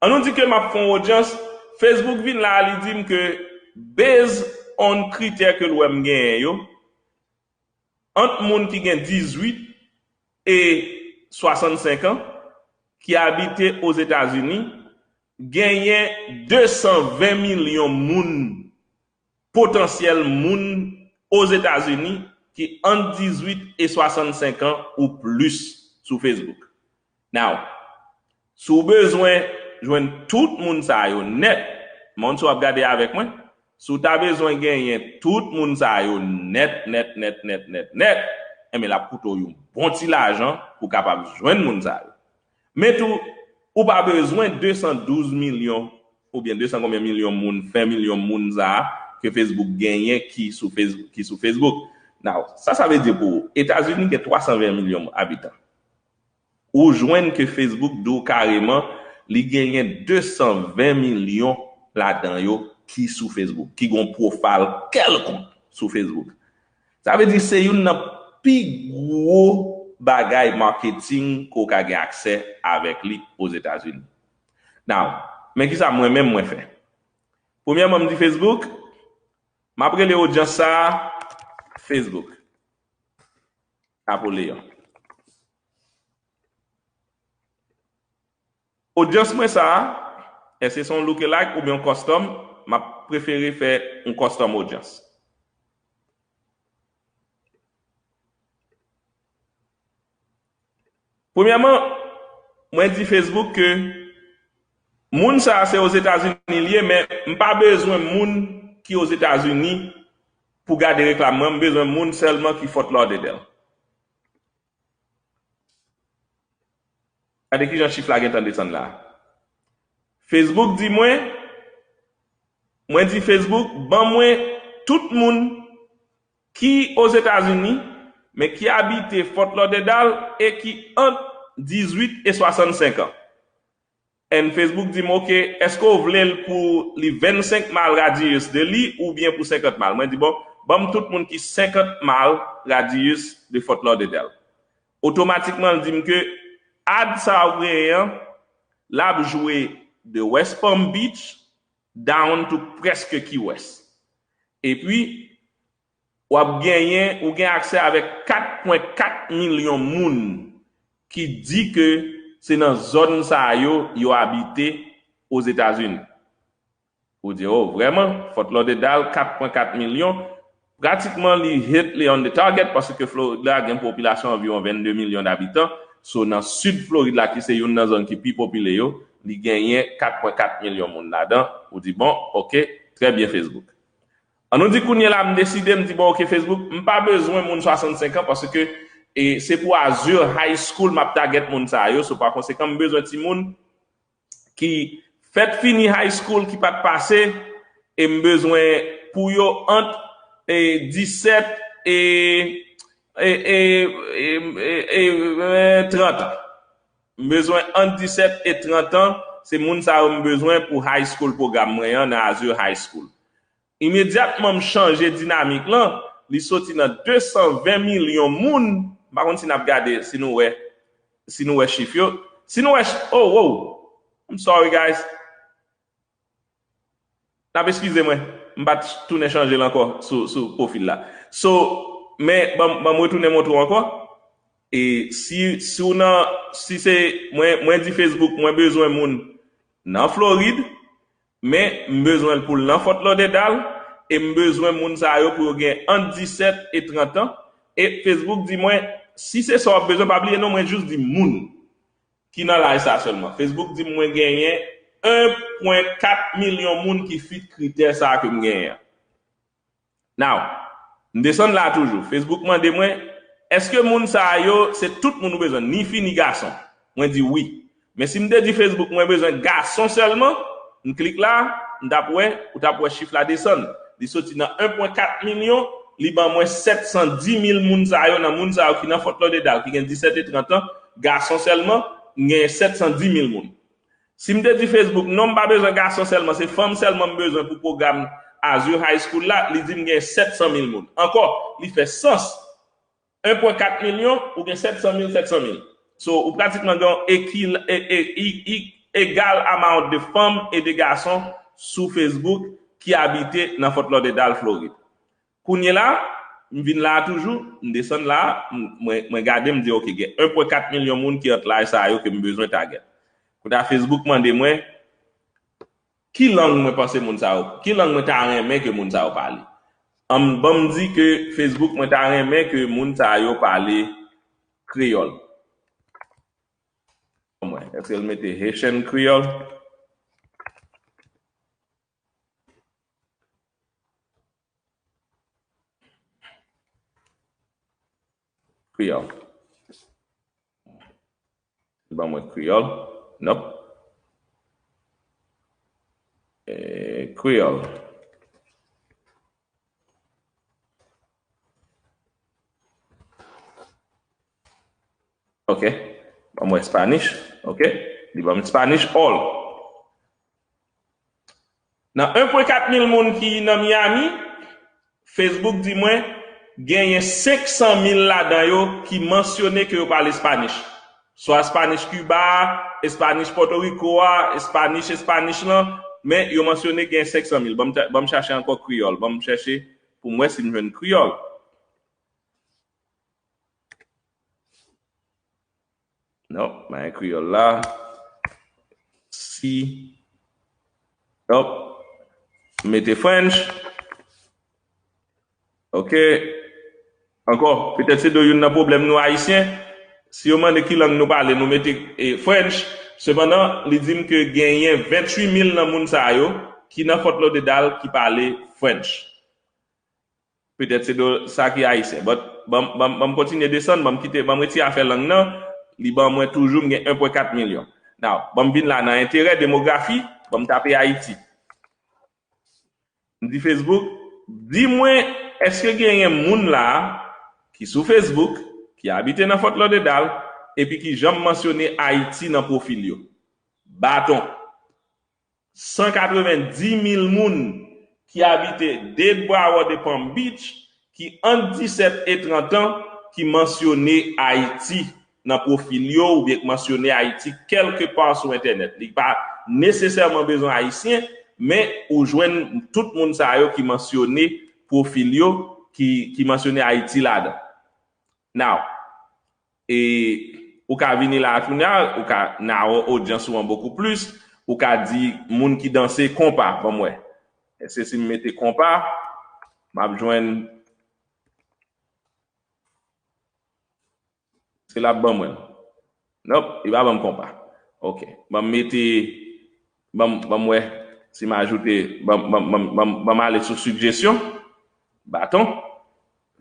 Ann nou di ke m ap fè yon odyans, Facebook vin la, li di m ke, based on kritè ke l wè m genyen yo, ant moun ki gen dizuit e swasannsenk an, ki abite Ozetazini, genyen de san ven milyon moun, potansyèl moun Ozetazini ki ant dizuit e swasannsenk an ou plis sou Facebook. Now, si w bezwen jwenn tout moun sa yo nèt, m pa konn si w ap gade avèk mwen, si w ta bezwen genyen tout moun sa yo nèt, nèt, nèt, nèt, nèt, nèt, enben, l ap koute w yon bon ti lajan pou w kapab jwenn moun sa yo. Men tou, ou pa bezwen de san douz milyon oubyen de san konbyen milyon moun, ven milyon moun sa a ke Facebook genyen ki sou Facebook, ki sou Facebook. Now, sa sa vle di pou ou? Etazini gen twa san ven milyon abitan. Ou jwenn ke Facebook di w kareman li genyen de san ven milyon ladan yo ki sou Facebook, ki gon profile kèlkonk sou Facebook. Sa vle di se youn nan pi gwo bagay marketing ke w ka gen aksè avèk li Ozetazini. Now, men kisa mwen menm mwen fè. Premyèman, m di Facebook, m ap rele odyans sa a Facebook. Napoleon. Odyans mwen sa a, èske se yon lookalike oubyen yon custom? M ap prefere fè yon custom odyans. Premyèman, mwen di Facebook ke moun sa a se Ozetazini li ye, men m pa bezwen moun ki Ozetazini pou gade reklam mwen, m bezwen moun sèlman ki Fort Lauderdale. Gade kijan chif la gentan desann la. Facebook di mwen, mwen di Facebook, ban mwen tout moun ki Ozetazini, men ki abite Fort Lauderdale e ki ant dizuit e swasannsenk an. And Facebook di m, ok, èske w vle l pou li vennsenk mile radius de li oubyen pou senkant mile? Mwen di, bon, ban m tout moun ki senkant mile radius de Fort Lauderdale. Otomatikman, l di m ke ad sa a ou genyen an, l ap jwe de West Palm Beach down to prèske Key West. Epi, w ap genyen, ou gen aksè avèk kat pwen kat milyon moun ki di ke se nan zòn sa yo yo abite Ozetazini. Ou di, oh, vrèman, Fort Lauderdale, kat pwen kat milyon, pratikman li hit, li on the target, paske Florid la gen popilasyon anviwon vennde milyon dabitan. So, nan sid Florid la, ki se youn nan zòn ki pi popile yo, li genyen kat pwen kat milyon moun ladan. Ou di, bon, ok, trè byen, Facebook. An nou di kounye la, m deside, m di, bon, ok, Facebook, m pa bezwen moun swasannsenk an, paske, e, se pou Azur High School m ap target moun sa yo. So, pa konsekan, m bezwen timoun ki fèk fini high school, ki pa t pase, E m bezwen pou yo ant e, disèt e, e, e, e, e, e, e, trant an. M bezwen ant disèt e trant an, se moun sa yo m bezwen pou high school pwogram mwen an nan Azure High School. Imedyatman m chanje dinamik lan, li soti nan de san ven milyon moun, m pa konn si n ap gade, si nou wè, si nou wè chif yo. Si nou wè, ch- oh, wow, I'm sorry, guys. N ap eskize mwen, m pa t tounen chanje l ankò sou, sou pwofil la. So, men, ban m retounen montre w ankò. E si, si w nan, si se, mwen, mwen di Facebook, mwen bezwen moun nan Florid, men m bezwen l pou l nan Fort Lauderdale, e m bezwen moun sa yo pou yo gen ant disèt e trant an. E Facebook di mwen, si se sa w ap bezwen, pa bliye non, mwen jis di moun ki nan laj sa sèlman. Facebook di m mwen genyen en pwen kat milyon moun ki fit kritè sa ke m genyen an. Now, m desann la toujou. Facebook mande mwen, èske moun sa yo, se tout moun ou bezwen, ni fi ni gason? Mwen di wi. Men si m te di Facebook mwen bezwen gason sèlman, m klik la, m t ap wè, ou t ap wè chif la desann. Li soti nan en pwen kat milyon, li ban mwen sèt san di mil moun sa yo, nan moun sa yo ki nan Fort Lauderdale, ki gen disèt e trant an, gason sèlman, m genyen sèt san di mil moun. Si m te di Facebook, non, m pa bezwen gason sèlman, se fanm sèlman m bezwen pou pwogram Azure High School la, li di m gen sèt san mil moun. Ankò, li fè sans. En pwen kat milyon, ou gen sèt san mil, sèt san mil. So, ou pratikman gen yon ekil, e, e, i, i, egal amount de fanm e de gason sou Facebook ki abite nan Fort Lauderdale, Florid. Kounye la, m vin la toujou, m desann la, m- mwen, mwen gade, m di, ok, gen en pwen kat milyon moun ki ant laj sa yo ke m bezwen target. Kounye a, Facebook mande mwen, ki lang mwen panse moun sa yo, ki lang mwen ta renmen ke moun sa yo pale? An, ban m di ke Facebook, mwen ta renmen ke moun sa yo pale kreyòl. Mwen, èske l mete Haitian Creole? Kreyòl. Ban mwen kreyòl. Nope. Eh, kreyòl. Ok. Ban mwen Spanish. Ok. Li ban m Spanish all. Nan en pwen kat mil moun ki nan Miami, Facebook di mwen genyen senk san mil ladan yo ki mansyone ke yo pale Spanish. Swa Spanish Cuba, Spanish Puerto Rico a, Spanish, Spanish lan, men yo mansyone gen senk san mil. Ban m ta- ban m chache ankò kreyòl. Ban m chèche pou m wè si m jwenn kreyòl. Non, pa gen kreyòl la. Si. Non. Mete French. Ok. Ankò, petèt se do youn nan pwoblèm nou Ayisyen. Si yo mande ki lang nou pale, nou mete eh, French. Sepandan, li di m ke genyen venntuit mil nan moun sa yo ki nan Fort Lauderdale ki pale French. Petèt se do sa ki ayisyen. But, ban m kontinye desann, ban m kite, ban m retire afè lang nan, li ban mwen toujou m gen en pwen kat milyon. Now, ban m vin la nan enterè demografi, ban m tape Ayiti. M di Facebook, di mwen, èske genyen moun la ki sou Facebook, ki abite nan Fort Lauderdale, epi ki janm mansyone Ayiti nan pwofil yo? Baton. San katrevenndis mil moun ki abite Dead Broward e Palm Beach ki ant disèt e trant an ki mansyone Ayiti nan pwofil yo oubyen ki mansyone Ayiti kèlkepa sou entènèt. Li pa nesesèman bezwen ayisyen, men ou jwenn tout moun sa yo ki mansyone pwofil yo, ki, ki mansyone Ayiti ladan. Now, e ou ka vini la kounye a, ou ka narrow odyans ou an bokou plis, ou ka di moun ki danse konpa, ban m wè. Èske si m mete konpa, m ap jwenn, se l ap ban mwen l? Nope, li pa ban m konpa. Ok, ban m mete, ban m, ban m wè si m ajoute, ban m, ban m, ban m, ban m, ban m ale sou sigjesyon, baton,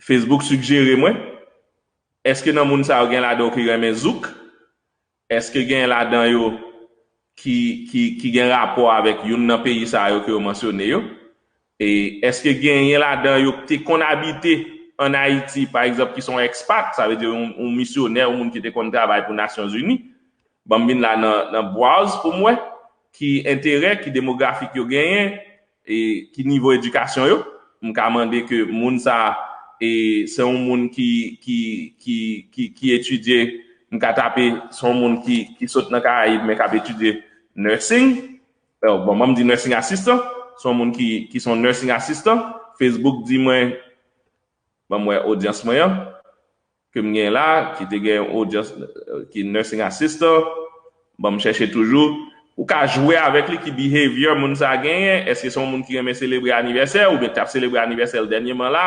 Facebook sigjere mwen. Èske nan moun sa yo gen ladan yo ki renmen zouk? Èske gen ladan yo ki, ki, ki gen rapò avèk youn nan peyi sa yo ke yo mansyone yo? E èske genyen ladan yo ki te konn abite ann Ayiti, pa egzanp, ki se yon ekspat, sa vle di yon, yon misyonè, yon moun ki te konn travay pou Nasyonzini? Ban m vin la nan, nan browse pou m wè ki enterè, ki demografik yo genyen, e ki nivo edikasyon yo. M ka mande ke moun sa a, e se yon moun ki, ki, ki, ki, ki etidye, m ka tape, se yon moun ki, ki sot nan Karayib, men k ap etidye nursing. Bon, ban m di nursing assistant, se yon moun ki, ki se yon nursing assistant. Facebook di mwen, ban m wè odyans mwen an, ke m gen la, ki te gen odyans, ki nursing assistant, ban m chèche toujou. Ou ka jwe avèk li, ki behavior moun sa genyen, èske se yon moun ki renmen selebre anivèsè, oubyen k t ap selebre anivèsè l dènyèman la,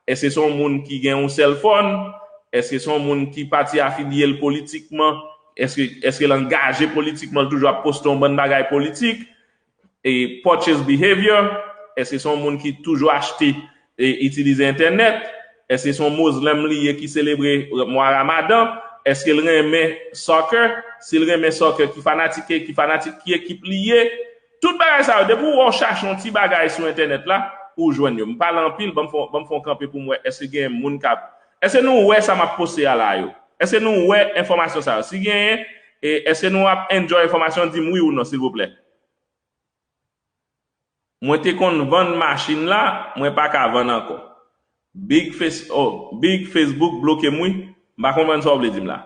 èske se yon moun ki gen yon cellphone, èske se yon moun ki pati afilye l politikman, èske, èske l angaje politikman, l toujou ap poste yon bann bagay politik, e purchase behavior, èske se yon moun ki toujou achte e itilize entènèt? Èske se yon mozlenm li ye ki selebre mwa Ramadan? Èske l renmen soccer? Si l renmen soccer, ki fanatik, ki fanatik ki ekip li ye? Tout bagay sa yo, depi w wè w chache yon ti bagay sou entènèt la, ou jwenn yo. M pale anpil, ban m fè, ban m fè yon kanpe pou m wè èske gen moun k ap, èske nou wè sa m ap poste a la yo? Èske nou wè enfòmasyon sa yo? Si genyen, e èske nou ap enjoy enfòmasyon, di m wi ou non, silvouplè. Mwen te konn vann machin la, mwen pa ka vann ankò. Big Face, oh, Big Facebook bloke m wi. M pa konprann sa w vle di m la.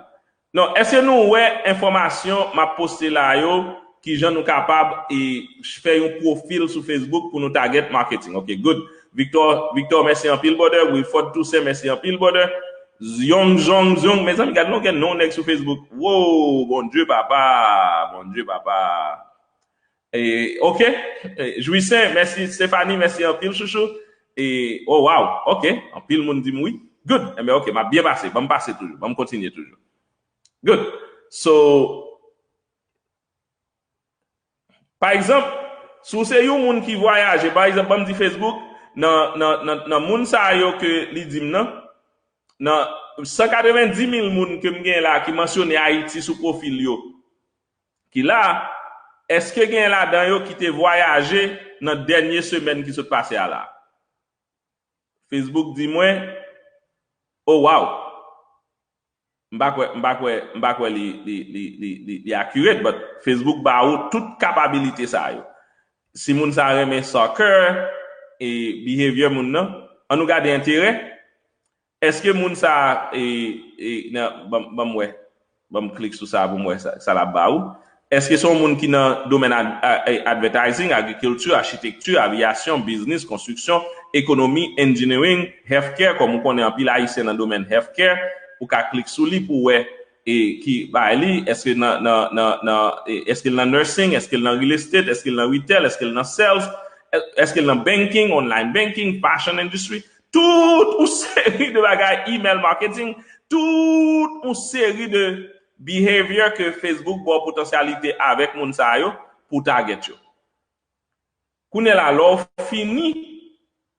Non, èske nou wè enfòmasyon m ap poste la yo, kijan nou kapab e fè yon pwofil sou Facebook pou nou target marketing? Ok, good. Victor, Victor, mèsi anpil, brother. Wilford Toussaint, mèsi anpil, brother. Zyong, Zyong, Zyong. Mezanmi, gad non gen non nèg sou Facebook. Wow, Bondye papa, Bondye papa. E, ok. E, Jouissaint, mèsi. Stephanie, mèsi anpil, chouchou. E, oh, wow. Ok. Anpil moun di m wi. Good. Enben, ok. M ap byen pase. Ban m pase toujou. Ban m kontinye toujou. Good. So, pa egzanp, si w se yon moun ki vwayaje, pa egzanp, ban m di Facebook, nan, nan, nan, nan moun sa yo ke li di m nan, nan san katrevenndis mil moun ke m gen la ki mansyone Ayiti sou pwofil yo, ki la, èske gen ladan yo ki te vwayaje nan dènye semèn ki sot pase a la? Facebook di mwen, oh wow. M pa kwè, m pa kwè, m pa kwè li, li, li, li, li, li accurate, but Facebook ba ou tout kapabilite sa yo. Si moun sa renmen soccer, e behavior moun nan, an nou gade enterè. Èske moun sa, e, e, nan, ban, ban m wè, ban m klik sou sa pou m wè sa, sa l ap ba ou. Èske se yon moun ki nan domèn ad-, a-, a-, advertising, agrikilti, achitekti, aviyasyon, biznis, konstriksyon, ekonomi, engineering, healthcare, kòm ou konnen anpil Ayisyen nan domèn healthcare, ou ka klik sou li pou wè e ki bay li, èske nan, nan, nan, nan, e, èske l nan nursing, èske l nan real estate, èske l nan retail, èske l nan sales, è-, èske l nan banking, online banking, fashion industry, tout yon seri de bagay, email marketing, tout yon seri de behavior ke Facebook ba w potansyalite avèk moun sa yo pou target yo. Kounye la, lè w fini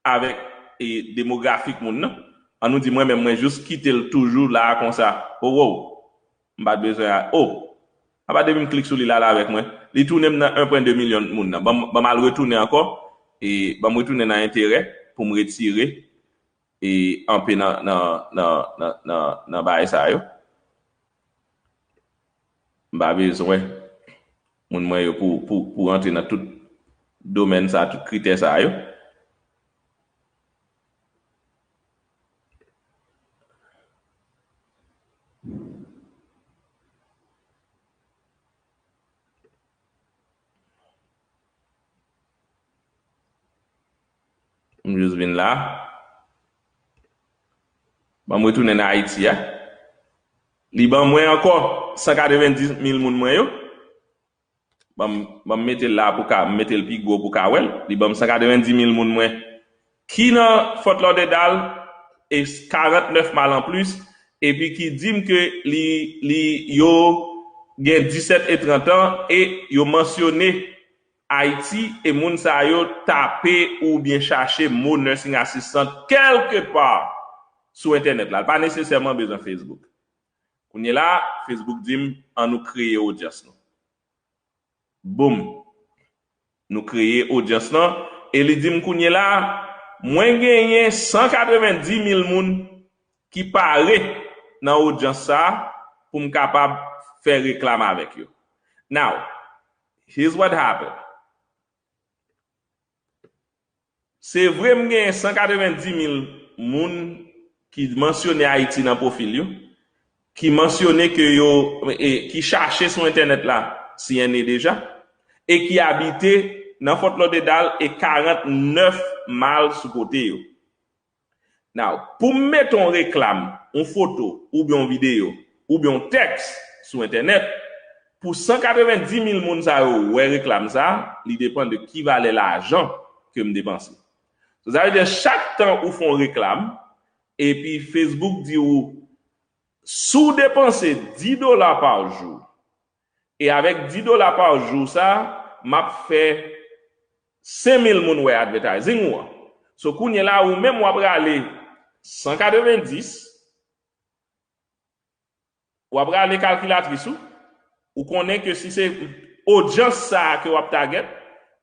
avèk, e, demografik moun nan, an nou di mwen menm, mwen jis kite l toujou la konsa. Oh, wow. M pa t bezwen a, oh. Apa depi m klik sou li la, la avèk mwen. Li tounen m nan en pwen de milyon moun nan. Ban m, ban m al retounen ankò. E ban m retounen nan enterè pou m retire e anpe nan, nan, nan, nan, nan, nan bagay sa yo. M pa bezwen moun mwen yo pou, pou, pou rantre nan tout domèn sa, tout kritè sa yo. M jis vin la. Ban m retounen nan Ayiti a. Li ban mwen ankò san katrevenndis mil moun mwen yo. Ban m, ban m mete l la pou ka, m mete l pi gwo pou ka wè l. Li ban m san katrevenndis mil moun mwen ki nan Fort Lauderdale e karantnèf mal an plis, epi ki di m ke li, li, yo gen disèt e trant an e yo mansyone Ayiti e moun sa yo tape oubyen chache mo nursing assistant kèlkepa sou entènèt la. L pa nesesèman bezwen Facebook. Kounye la, Facebook di m, an nou kreye odyans nou. Boom! Nou kreye odyans lan. E li di m kounye la, mwen genyen san katrevenndis mil moun ki pare nan odyans sa a pou m kapab fè reklam avèk yo. Now, here's what happened. Se vre m genyen san katrevenndis mil moun ki mansyone Ayiti nan pwofil yo, ki mansyone ke yo, e, ki chache sou entènèt la C N A deja, e ki abite nan Fort Lauderdale e karannèf mil sou kote yo. Now, pou m mete yon reklam, yon foto, oubyen yon videyo, oubyen yon tèks sou entènèt, pou san katrevenndis mil moun sa yo wè reklam sa, li depann de ki valè lajan ke m depanse. So, sa vle di, chak tan ou fè yon reklam, epi Facebook di w, si w depanse dis dola pa jou, e avèk dis dola pa jou sa, m ap fè senk mil moun wè advertising ou an. So, kounye la, ou menm w ap rale san katrevenndis, w ap rale kalkilatris ou, ou konnen ke si se odyans sa a ke w ap target,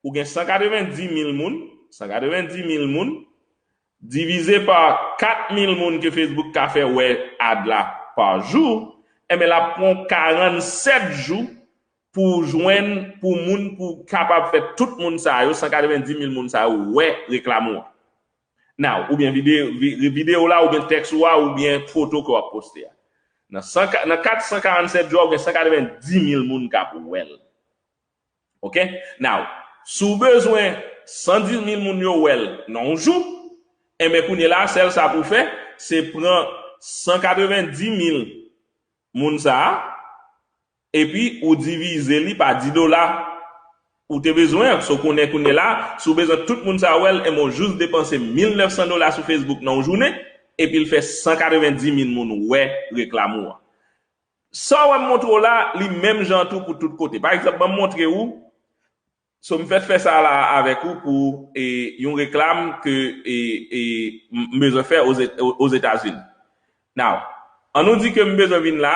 ou gen san katrevenndis mil moun, san katrevenndis mil moun, divize pa kat mil moun ke Facebook ka fè wè ad la pa jou, enben, l ap pran w karannsèt jou pou jwenn, pou moun, pou kapab fè tout moun sa yo, san katrevenndis mil moun sa yo, wè reklam ou an. Now, oubyen vide-, vi-, videyo la, oubyen tèks ou a, oubyen foto ke w ap poste a. Nan san, nan kat san karannsèt jou a, ou gen san katrevenndis mil moun k ap wè l. Ok? Now, si w bezwen san dis mil moun yo wè l nan yon jou, enben kounye la, sèl sa pou w fè, se pran san katrevenndis mil moun sa a, epi ou divize li pa dis dola ou te bezwen an. So, konnen kounye la, si w bezwen tout moun sa a wè l, enben w jis depanse mil nèf san dola sou Facebook nan yon jounen, epi l fè san katrevenndis mil moun wè reklam ou an. Sa w wè m montre w la, li menm jan tou pou tout kote. Pa egzanp, ban m montre w, so m fèk fè sa la avèk ou pou, e, yon reklam ke, e, e, m, m bezwen fè Oze-, o-, Ozetazini. Now, an nou di ke m bezwen vin la,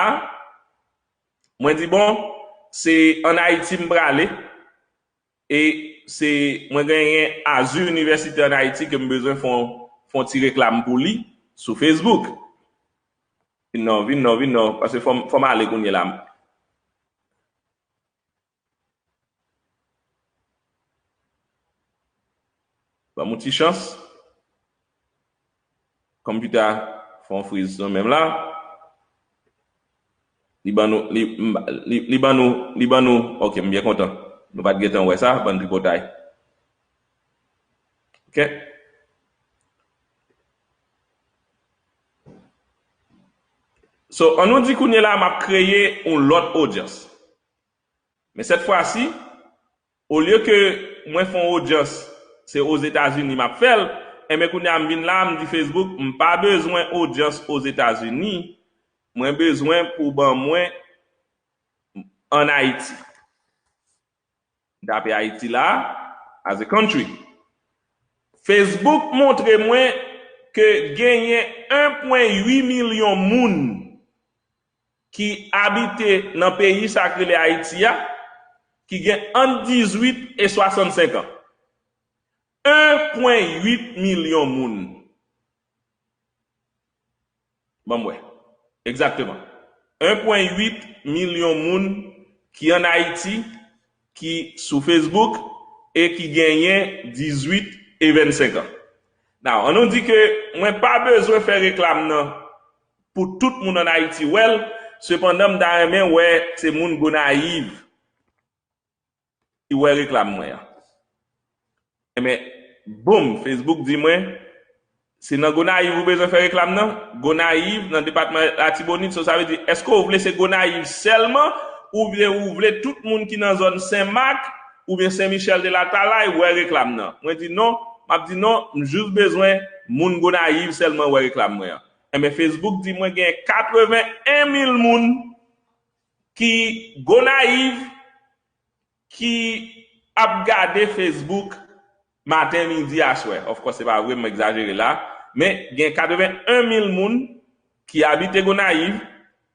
mwen di, bon, se ann Ayiti m prale, e se, mwen genyen Azur University ann Ayiti ke m bezwen fè yon, fè yon ti reklam pou li sou Facebook. Vin non, vin non, vin non, paske fò m, fò m ale kounye la. Ban m yon ti chans. Konpitè a fè yon friz nan menm la. Li ban nou, li, li, li ban nou, li ban nou. Ok, m byen kontan. Nou pa t gentan wè sa, bann tripotay. Ok. So, an nou di kounye la, m ap kreye yon lòt odyans. Men sèt fwa si, olye ke mwen fè yon odyans, se Ozetazini m ap fè l, enben kounye a m vin la, m di Facebook, m pa bezwen odyans Ozetazini, mwen bezwen pou ban mwen ann Ayiti. M tape Ayiti la, as a country. Facebook montre mwen ke genyen en pwen uit milyon moun ki abite nan peyi sa k rele Ayiti a, ki gen ant dizuit e swasannsenk an. En pwen uit milyon moun. Ban m wè. Egzakteman. En pwen uit milyon moun ki ann Ayiti, ki sou Facebook, e ki genyen dizuit e vennsenk an. Now, an nou di ke mwen pa bezwen fè reklam nan pou tout moun ann Ayiti wè l, sepandan m ta renmen wè se moun Gonayiv ki wè reklam mwen an. Enben, boum, Facebook di mwen, se nan Gonayiv ou bezwen fè reklam nan? Gonayiv, nan depatman Latibonit, so sa vle di, èske w vle se Gonayiv sèlman, oubyen ou vle tout moun ki nan zòn Senmak, oubyen Sen Michèl de Latalay, wè reklam nan? Mwen di non, m ap di non, m jis bezwen moun Gonayiv sèlman wè reklam mwen an. Enben, Facebook di mwen gen katreven en mil moun ki Gonayiv ki ap gade Facebook maten, midi, aswè. Of course, se pa vre, m egzajere la. Men, gen katreven en mil moun ki abite Gonayiv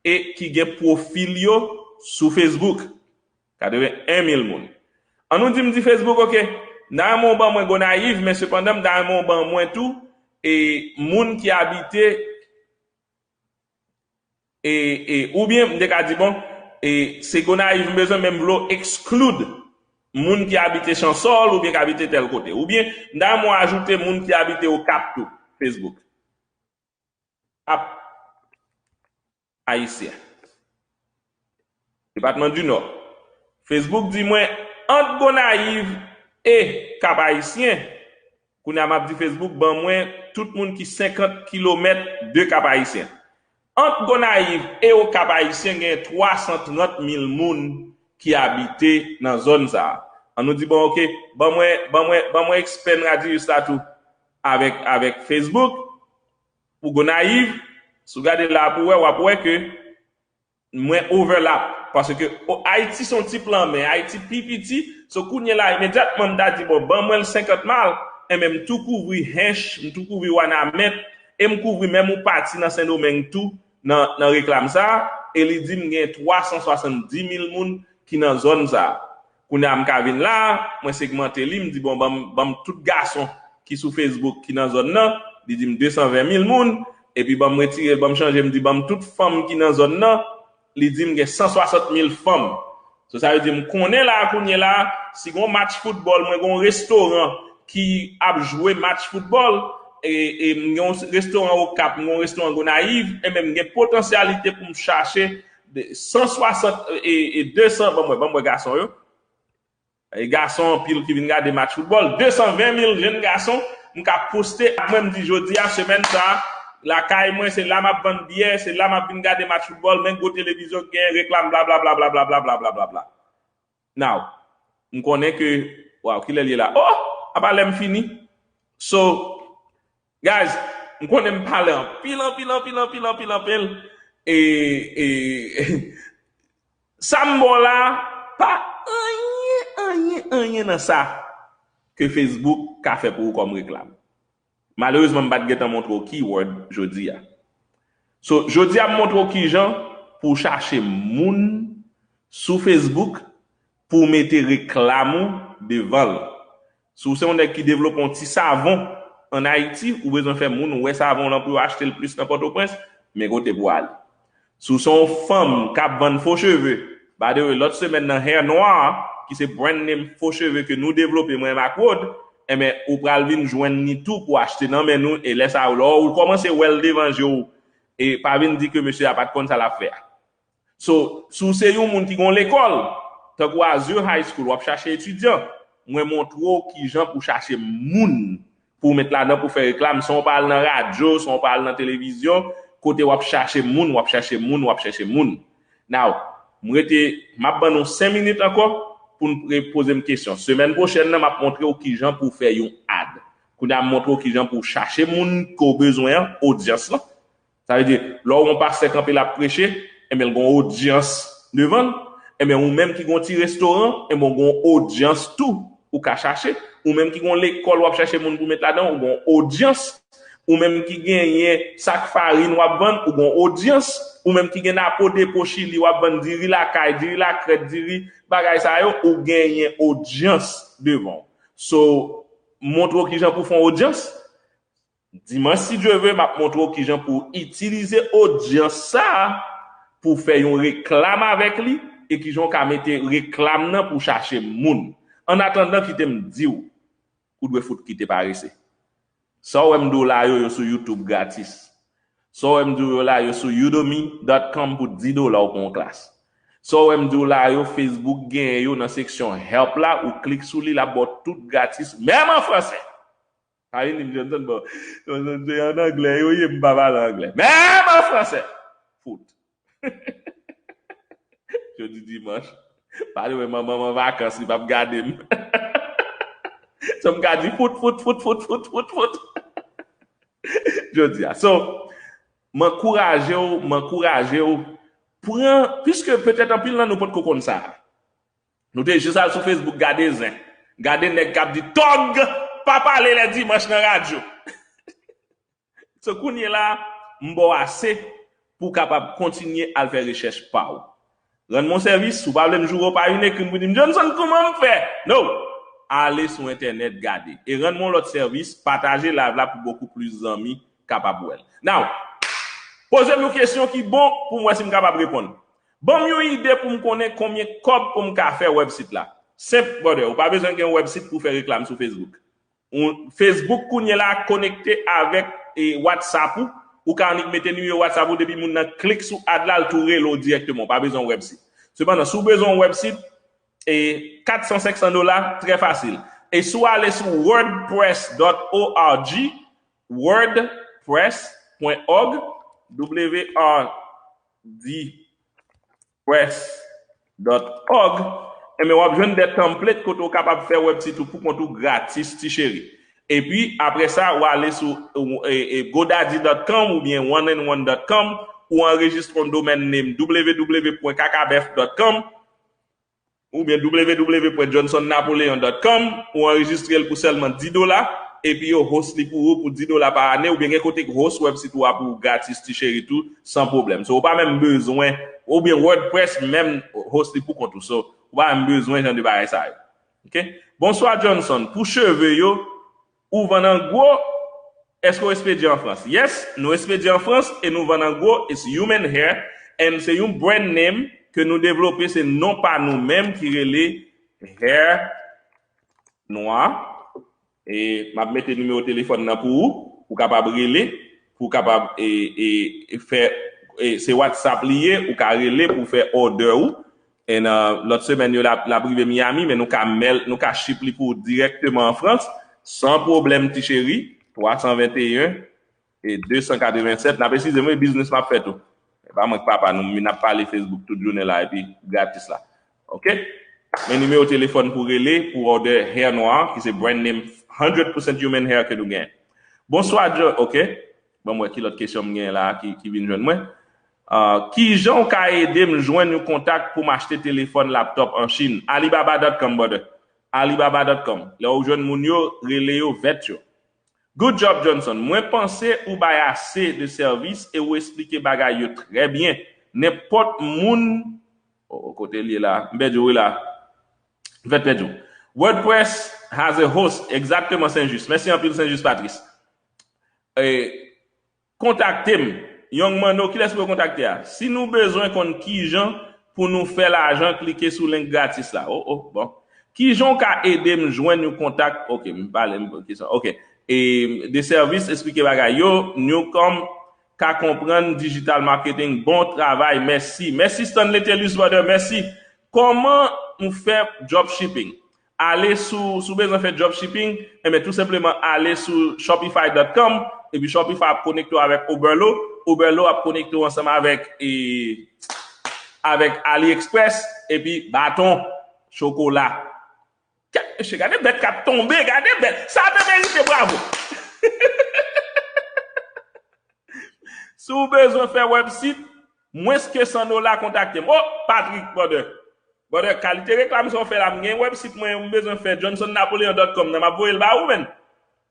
e ki gen pwofil yo sou Facebook. Katreven en mil moun. An nou di m di Facebook, ok, M ta renmen w ban mwen Gonayiv, men sepandan, m ta renmen w ban mwen tou e moun ki abite e, e, oubyen m te ka di, bon, e, se Gonayiv m bezwen, men m vle w exclude moun ki abite Chansòl oubyen ki abite tèl kote. Oubyen, m ta renmen w ajoute moun ki abite Okap tou, Facebook. Ap Ayisyen. Depatman di Nò. Facebook di mwen, ant Gonayiv e Kap Ayisyen, kounye a m ap di Facebook, ban mwen tout moun ki senkant kilomèt de Kap Ayisyen. Ant Gonayiv e Okap Ayisyen, gen twa san trant mil moun ki abite nan zòn sa a. An nou di, bon, oke, ban mwen, ban mwen, ban mwen expand radius la tou avèk, avèk Facebook. Pou Gonayiv, si w gade la pou wè, w ap wè ke mwen overlap. Paske o, Ayiti se yon ti plan, men Ayiti pi piti. So, kounye la, imedyatman, m ta di, bon, ban mwen l senkant mal, enben, m tou kouvri Hench, m tou kouvri Wanament, e m kouvri menm yon pati nan Sendomeng tou, nan, nan reklam sa a, e li di m gen twa san swasanndis mil moun ki nan zòn sa a. Kounye a, m ka vin la, mwen segmante li, m di, bon, ban m, ban m tout gason ki sou Facebook ki nan zòn nan, li di m de san ven mil moun, epi ban m retire l, ban m chanje, m di, ban m tout fanm ki nan zòn nan, li di m gen san swasant mil fanm. So, sa vle di, m konnen la, kounye la, si gon match foutbòl, mwen gon restoran ki ap jwe match foutbòl, e, e m gen yon restoran Okap, m gen yon restoran Gonayiv, enben m gen potansyalite pou m chache de san swasant e, e de san, ban m wè, ban m wè gason yo. E gason anpil ki vin gade match foutbòl. De san ven mil jenn gason, m ka poste ak mwen, m di, jodi a, semèn sa a, lakay mwen, se la m ap vann byè, se la m ap vin gade match foutbòl, men gwo televizyon k genyen, reklam, blablabla. Now, m konnen ke, waw, kilè l ye la? Oh, apa lè m fini? So, guys, m konnen m pale anpil, anpil, anpil, anpil, anpil, anpil. E, e, sa m ba w la, pa anyen, anyen, anyen nan sa ke Facebook ka fè pou ou kòm reklam. Malerezman, m pa t gentan montre w keyword jodi a. So, jodi a, m montre w kijan pou w chache moun sou Facebook pou w mete reklam ou devan l. Si w se yon nèg ki devlope yon ti savon ann Ayiti, ou bezwen fè moun wè savon w lan pou yo achte l plis nan Pòtoprens, men kote pou w ale. Si w se yon fanm k ap vann fo cheve, by the way, lòt semèn nan Hair Noir, ki se brand name fo cheve ke nou devlope, mwen menm ak Rod, enben, ou pral vin jwenn li tou pou achte nan men nou, e lè sa a, lè w kòmanse wè l devan je w, e pa vin di ke mesye a pa t konn sa l ap fè a. So, si w se yon moun ki gon lekòl, tankou Azur High School, w ap chache etidyan, mwen montre w kijan pou chache moun pou w met ladan pou fè reklam, san w pa al nan radyo, san w pa al nan televizyon, kote w ap chache moun, w ap chache moun, w ap chache moun. Now, m rete, m ap ban nou senk minit ankò pou n repoze m kesyon. Semèn pwochèn nan, m ap montre w kijan pou w fè yon ad. Kounye a, m montre w kijan pou w chache moun ke w bezwen an, odyans lan. Sa vle di, lè w wè yon pastè kanpe l ap preche, enben, l gon odyans devan l. Enben, ou menm ki gon ti restoran, enben, w gon odyans tou ou ka chache. Ou menm ki gon lekòl w ap chache moun pou met ladan, ou gon odyans. Ou menm ki genyen sak farin w ap vann, ou gon odyans. Ou menm ki gen napo depo chili w ap vann, diri lakay, diri lakrèt, diri bagay sa yo, ou genyen odyans devan w. So, montre w kijan pou fè yon odyans. Dimanch, si Dye vle, m ap montre w kijan pou w itilize odyans sa a pou w fè yon reklam avèk li e kijan w ka mete reklam nan pou w chache moun. Annatandan, kite m di w, ou dwe fout kite parese. Sa w wè m di w la yo, yo sou YouTube gratis. Sa w wè m di w yo la, yo sou udemy dot com pou dis dola w pran yon klas. Sa w wè m di w la yo, Facebook genyen yo nan seksyon help la, ou klik sou li, l ap ba w tout gratis, menm an fransè. Pa vin di m Johnson, bon, Johnson, se an anglè yo ye, m pa pale anglè. Menm an fransè. Fout. Jodi dimanch. Pale wè manman m an vakans, li p ap gade m. So m ka di fout, fout, fout. Jodi a. So, m ankouraje w, m ankouraje w. Pran, piske petèt anpil nan nou potko konn sa. Nou te jis al sou Facebook gade zen. Gade nèg k ap di tòg pa pale lè dimanch nan radyo. So kounye la, m ba w ase pou w kapab kontinye al fè rechèch pa w. Rann mwen sèvis, si w pa vle m joure w pa vin ekri m pou di m Johnson, kouman m fè? No! ale sou entènèt gade. E rann mwen yon lòt sèvis, pataje live la pou bokou plis zanmi kapab wè l. Now, poze m yon kesyon ki bon pou m wè si m kapab reponn. Ban m yon ide pou m konnen konbyen kòb pou m ka fè website la. Senp, brother, ou pa bezwen gen yon website pou fè reklam sou Facebook. Ou, Facebook kounye la konekte avèk e, WhatsApp ou. Ou ka annik mete nimewo WhatsApp ou, depi moun nan klik sou ad la, l tou rele w dirèkteman. Ou pa bezwen website. Sepandan, si w bezwen yon website, e kat san, senk san dola, trè fasil. E si w ale sou wordpress dot org, wordpress pwen org, W R D press dot org, enben w ap jwenn de template kote w kapab fè website ou pou kont ou gratis, ti cheri. Epi, apre sa, w ale sou e, e, godaddy dot com oubyen one and one dot com, ou anrejistre yon domain name W W W pwen kakabèf dot com, oubyen W W W pwen johnson napoleon dot com, ou anrejistre l pou sèlman dis dola, epi yo host li pou ou pou dis dola pa ane, oubyen gen kote k host website ou a pou ou gratis, ti cheri, tou, san pwoblèm. So, ou pa menm bezwen, oubyen WordPress menm host li pou kont ou. So, ou pa menm bezwen jan de bagay sa yo. Ok? Bonswa, Johnson. Pou cheve yo, ou vann an gwo, èske w espedye an Frans? Yes, nou espedye an Frans e nou vann an gwo, it's human hair, and se yon brand name ke nou devlope, se non pa nou menm ki rele Hair Noir. E m ap mete nimewo telefòn nan pou ou, ou kapab rele, pou w kapab e, e, e fè, e, se WhatsApp li ye, ou ka rele pou w fè order ou. And uh, lòt semèn yo l ap, l ap rive Miami, men nou ka mail, nou ka ship li pou ou dirèkteman an Frans, san pwoblèm, ti cheri. Twa san venteyen e de san katrevennsèt, n ap eskize m, wi, biznis m ap fè tou. E pa mwen k papa nou, m vin ap pale Facebook tout jounen la, epi gratis la. Ok? Men nimewo telefòn pou rele, pou order Hair Noir, ki se brand name hundred percent human hair ke nou gen. Bonswa, John. Ok? Ban m wè ki lòt kesyon m gen la ki, ki vin jwenn mwen. Ah, kijan w ka ede m jwenn yon kontak pou m achte telefòn laptop an Chin? Alibaba dot com, brother. Alibaba dot com. Lè w jwenn moun yo, rele yo, vet yo. Good job, Johnson. Mwen panse ou bay ase de sèvis e ou esplike bagay yo trè byen. Nenpòt moun. Oh, kote l ye la? M pèdi w, wi, la. M fèk pèdi w. WordPress has a host. Egzakteman, Saint-Just. Mèsi anpil, Saint-Just Patrice. E, kontakte m. Young Mano, kilès pou yo kontakte a? Si nou bezwen konn kijan pou nou fè lajan, klike sou link gratis la. Oh, oh, bon. Kijan w ka ede m jwenn yon kontak? Ok, m pale, m kesyon. Ok. E, de sèvis, esplike bagay yo. Newcom ka konprann digital marketing. Bon travay, mèsi. Mèsi Stanley Telus, brother, mèsi. Kòman m fè dropshipping? Ale sou, si w bezwen fè dropshipping, enben, tou senpleman ale sou shopify dot com, epi Shopify ap konekte w avèk Oberlo, Oberlo ap konekte w ansanm avèk, e, avèk AliExpress, epi baton chokola. Kèt, mesye, gade bèt k ap tonbe, gade bèt. Sa te merite bravo. Si w bezwen fè website, mwens ke san dola, kontakte m. Oh, Patrick, brother. Brother, kalite reklam sa w fè la, m gen website mwen, m bezwen fè johnson napoleon dot com nan, m ap voye l ba ou, menn.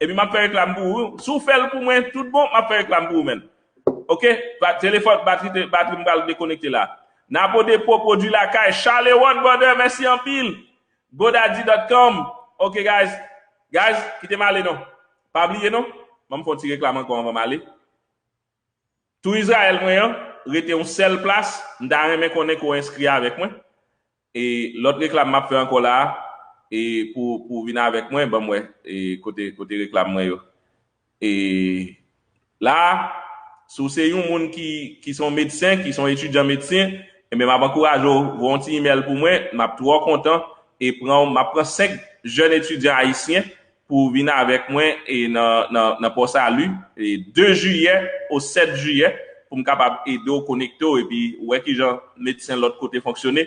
Epi m ap fè reklam pou ou. Si w fè l pou mwen, tout bon, m ap fè reklam pou ou, menn. Ok? Ba-, telefòn, batri, te- batri m pral dekonekte la. Napo Depo, pwodui lakay, Charlewon, brother, mèsi anpil. Godaddy dot com. Ok, guys. Guys, kite m ale non. Pa bliye non. Ban m fè yon ti reklam ankò anvan m ale. Tou Izrayèl mwen an, rete yon sèl plas, m ta renmen konnen ke w enskri avèk mwen. E lòt reklam m ap fè ankò la a, e pou, pou w vin avèk mwen, ban m wè, e kote, kote reklam mwen yo. E la, si w se yon moun ki, ki se yon medsen, ki se yon etidyan medsen, enben, m ap ankouraje w, voye yon ti imèl pou mwen, m ap twò kontan, e pran, m ap pran senk jèn etidyan ayisyen, pou w vin avèk mwen e nan, nan, nan Pò Sali, e de jiyè o sèt jiyè, pou m kapab ede w konekte w epi wè kijan medsen lòt kote fonksyone.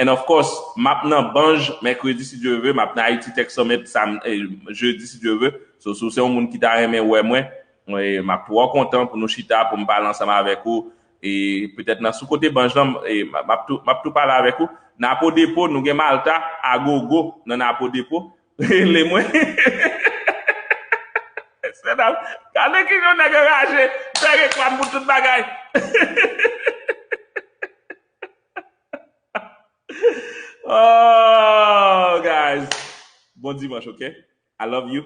And of course, m ap nan Banj mèkredi, si Dye vle, m ap nan Haiti Tech Summit sam, e, jedi, si Dye vle. So, si w se yon moun ki ta renmen wè mwen, e, m ap twò kontan pou nou chita, pou m pale ansanm avèk ou. E petèt nan sou kote Banj lan, e, m ap, m ap tou, m ap tou pale avèk ou. Napo Depo, nou gen Malta, Agogo nan Napo Depo. Rele mwen. Mesye dam, gade kijan nèg anraje. Fè reklam pou tout bagay. Oh, guys. Bon dimanche, ok? I love you.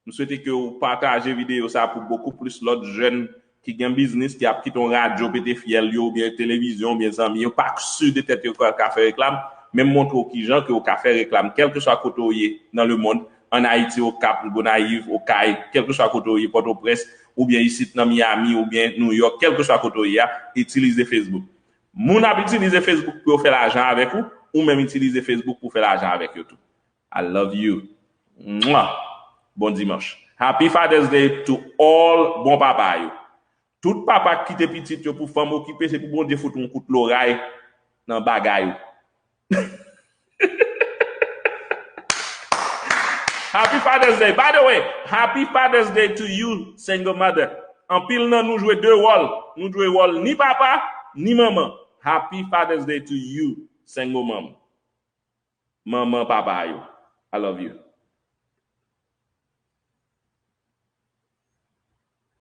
M swete ke w pataje videyo sa pou bokou plis lòt jèn ki gen biznis, ki ap kite yon radyo pete fyèl yo, oubyen televizyon, oubyen zanmi yo, pa si de tèt yo ka, ka fè reklam, men m montre w kijan ke w ka fè reklam, kèlkeswa kote w ye nan lemonn, ann Ayiti, Okap, Gonayiv, Okay, kèlkeswa kote w ye, Pòtoprens, oubyen isit nan Miami, oubyen New York, kèlkeswa kote w ye a, itilize Facebook. Moun ap itilize Facebook pou yo fè lajan avèk ou, ou menm itilize Facebook pou fè lajan avèk yo tou. I love you. Mwah. Bon dimanche. Happy Father's Day to all bon papa yo. Tout papa ki kite pitit yo pou fanm okipe, se pou Bondye fout yon kout loray nan bagay ou. Happy Father's Day. By the way, happy Father's Day to you, single mother. Anpil nan nou jwe de wòl. Nou jwe wòl ni papa, ni manman. Happy Father's Day to you, single mom. Manman papa yo. I love you.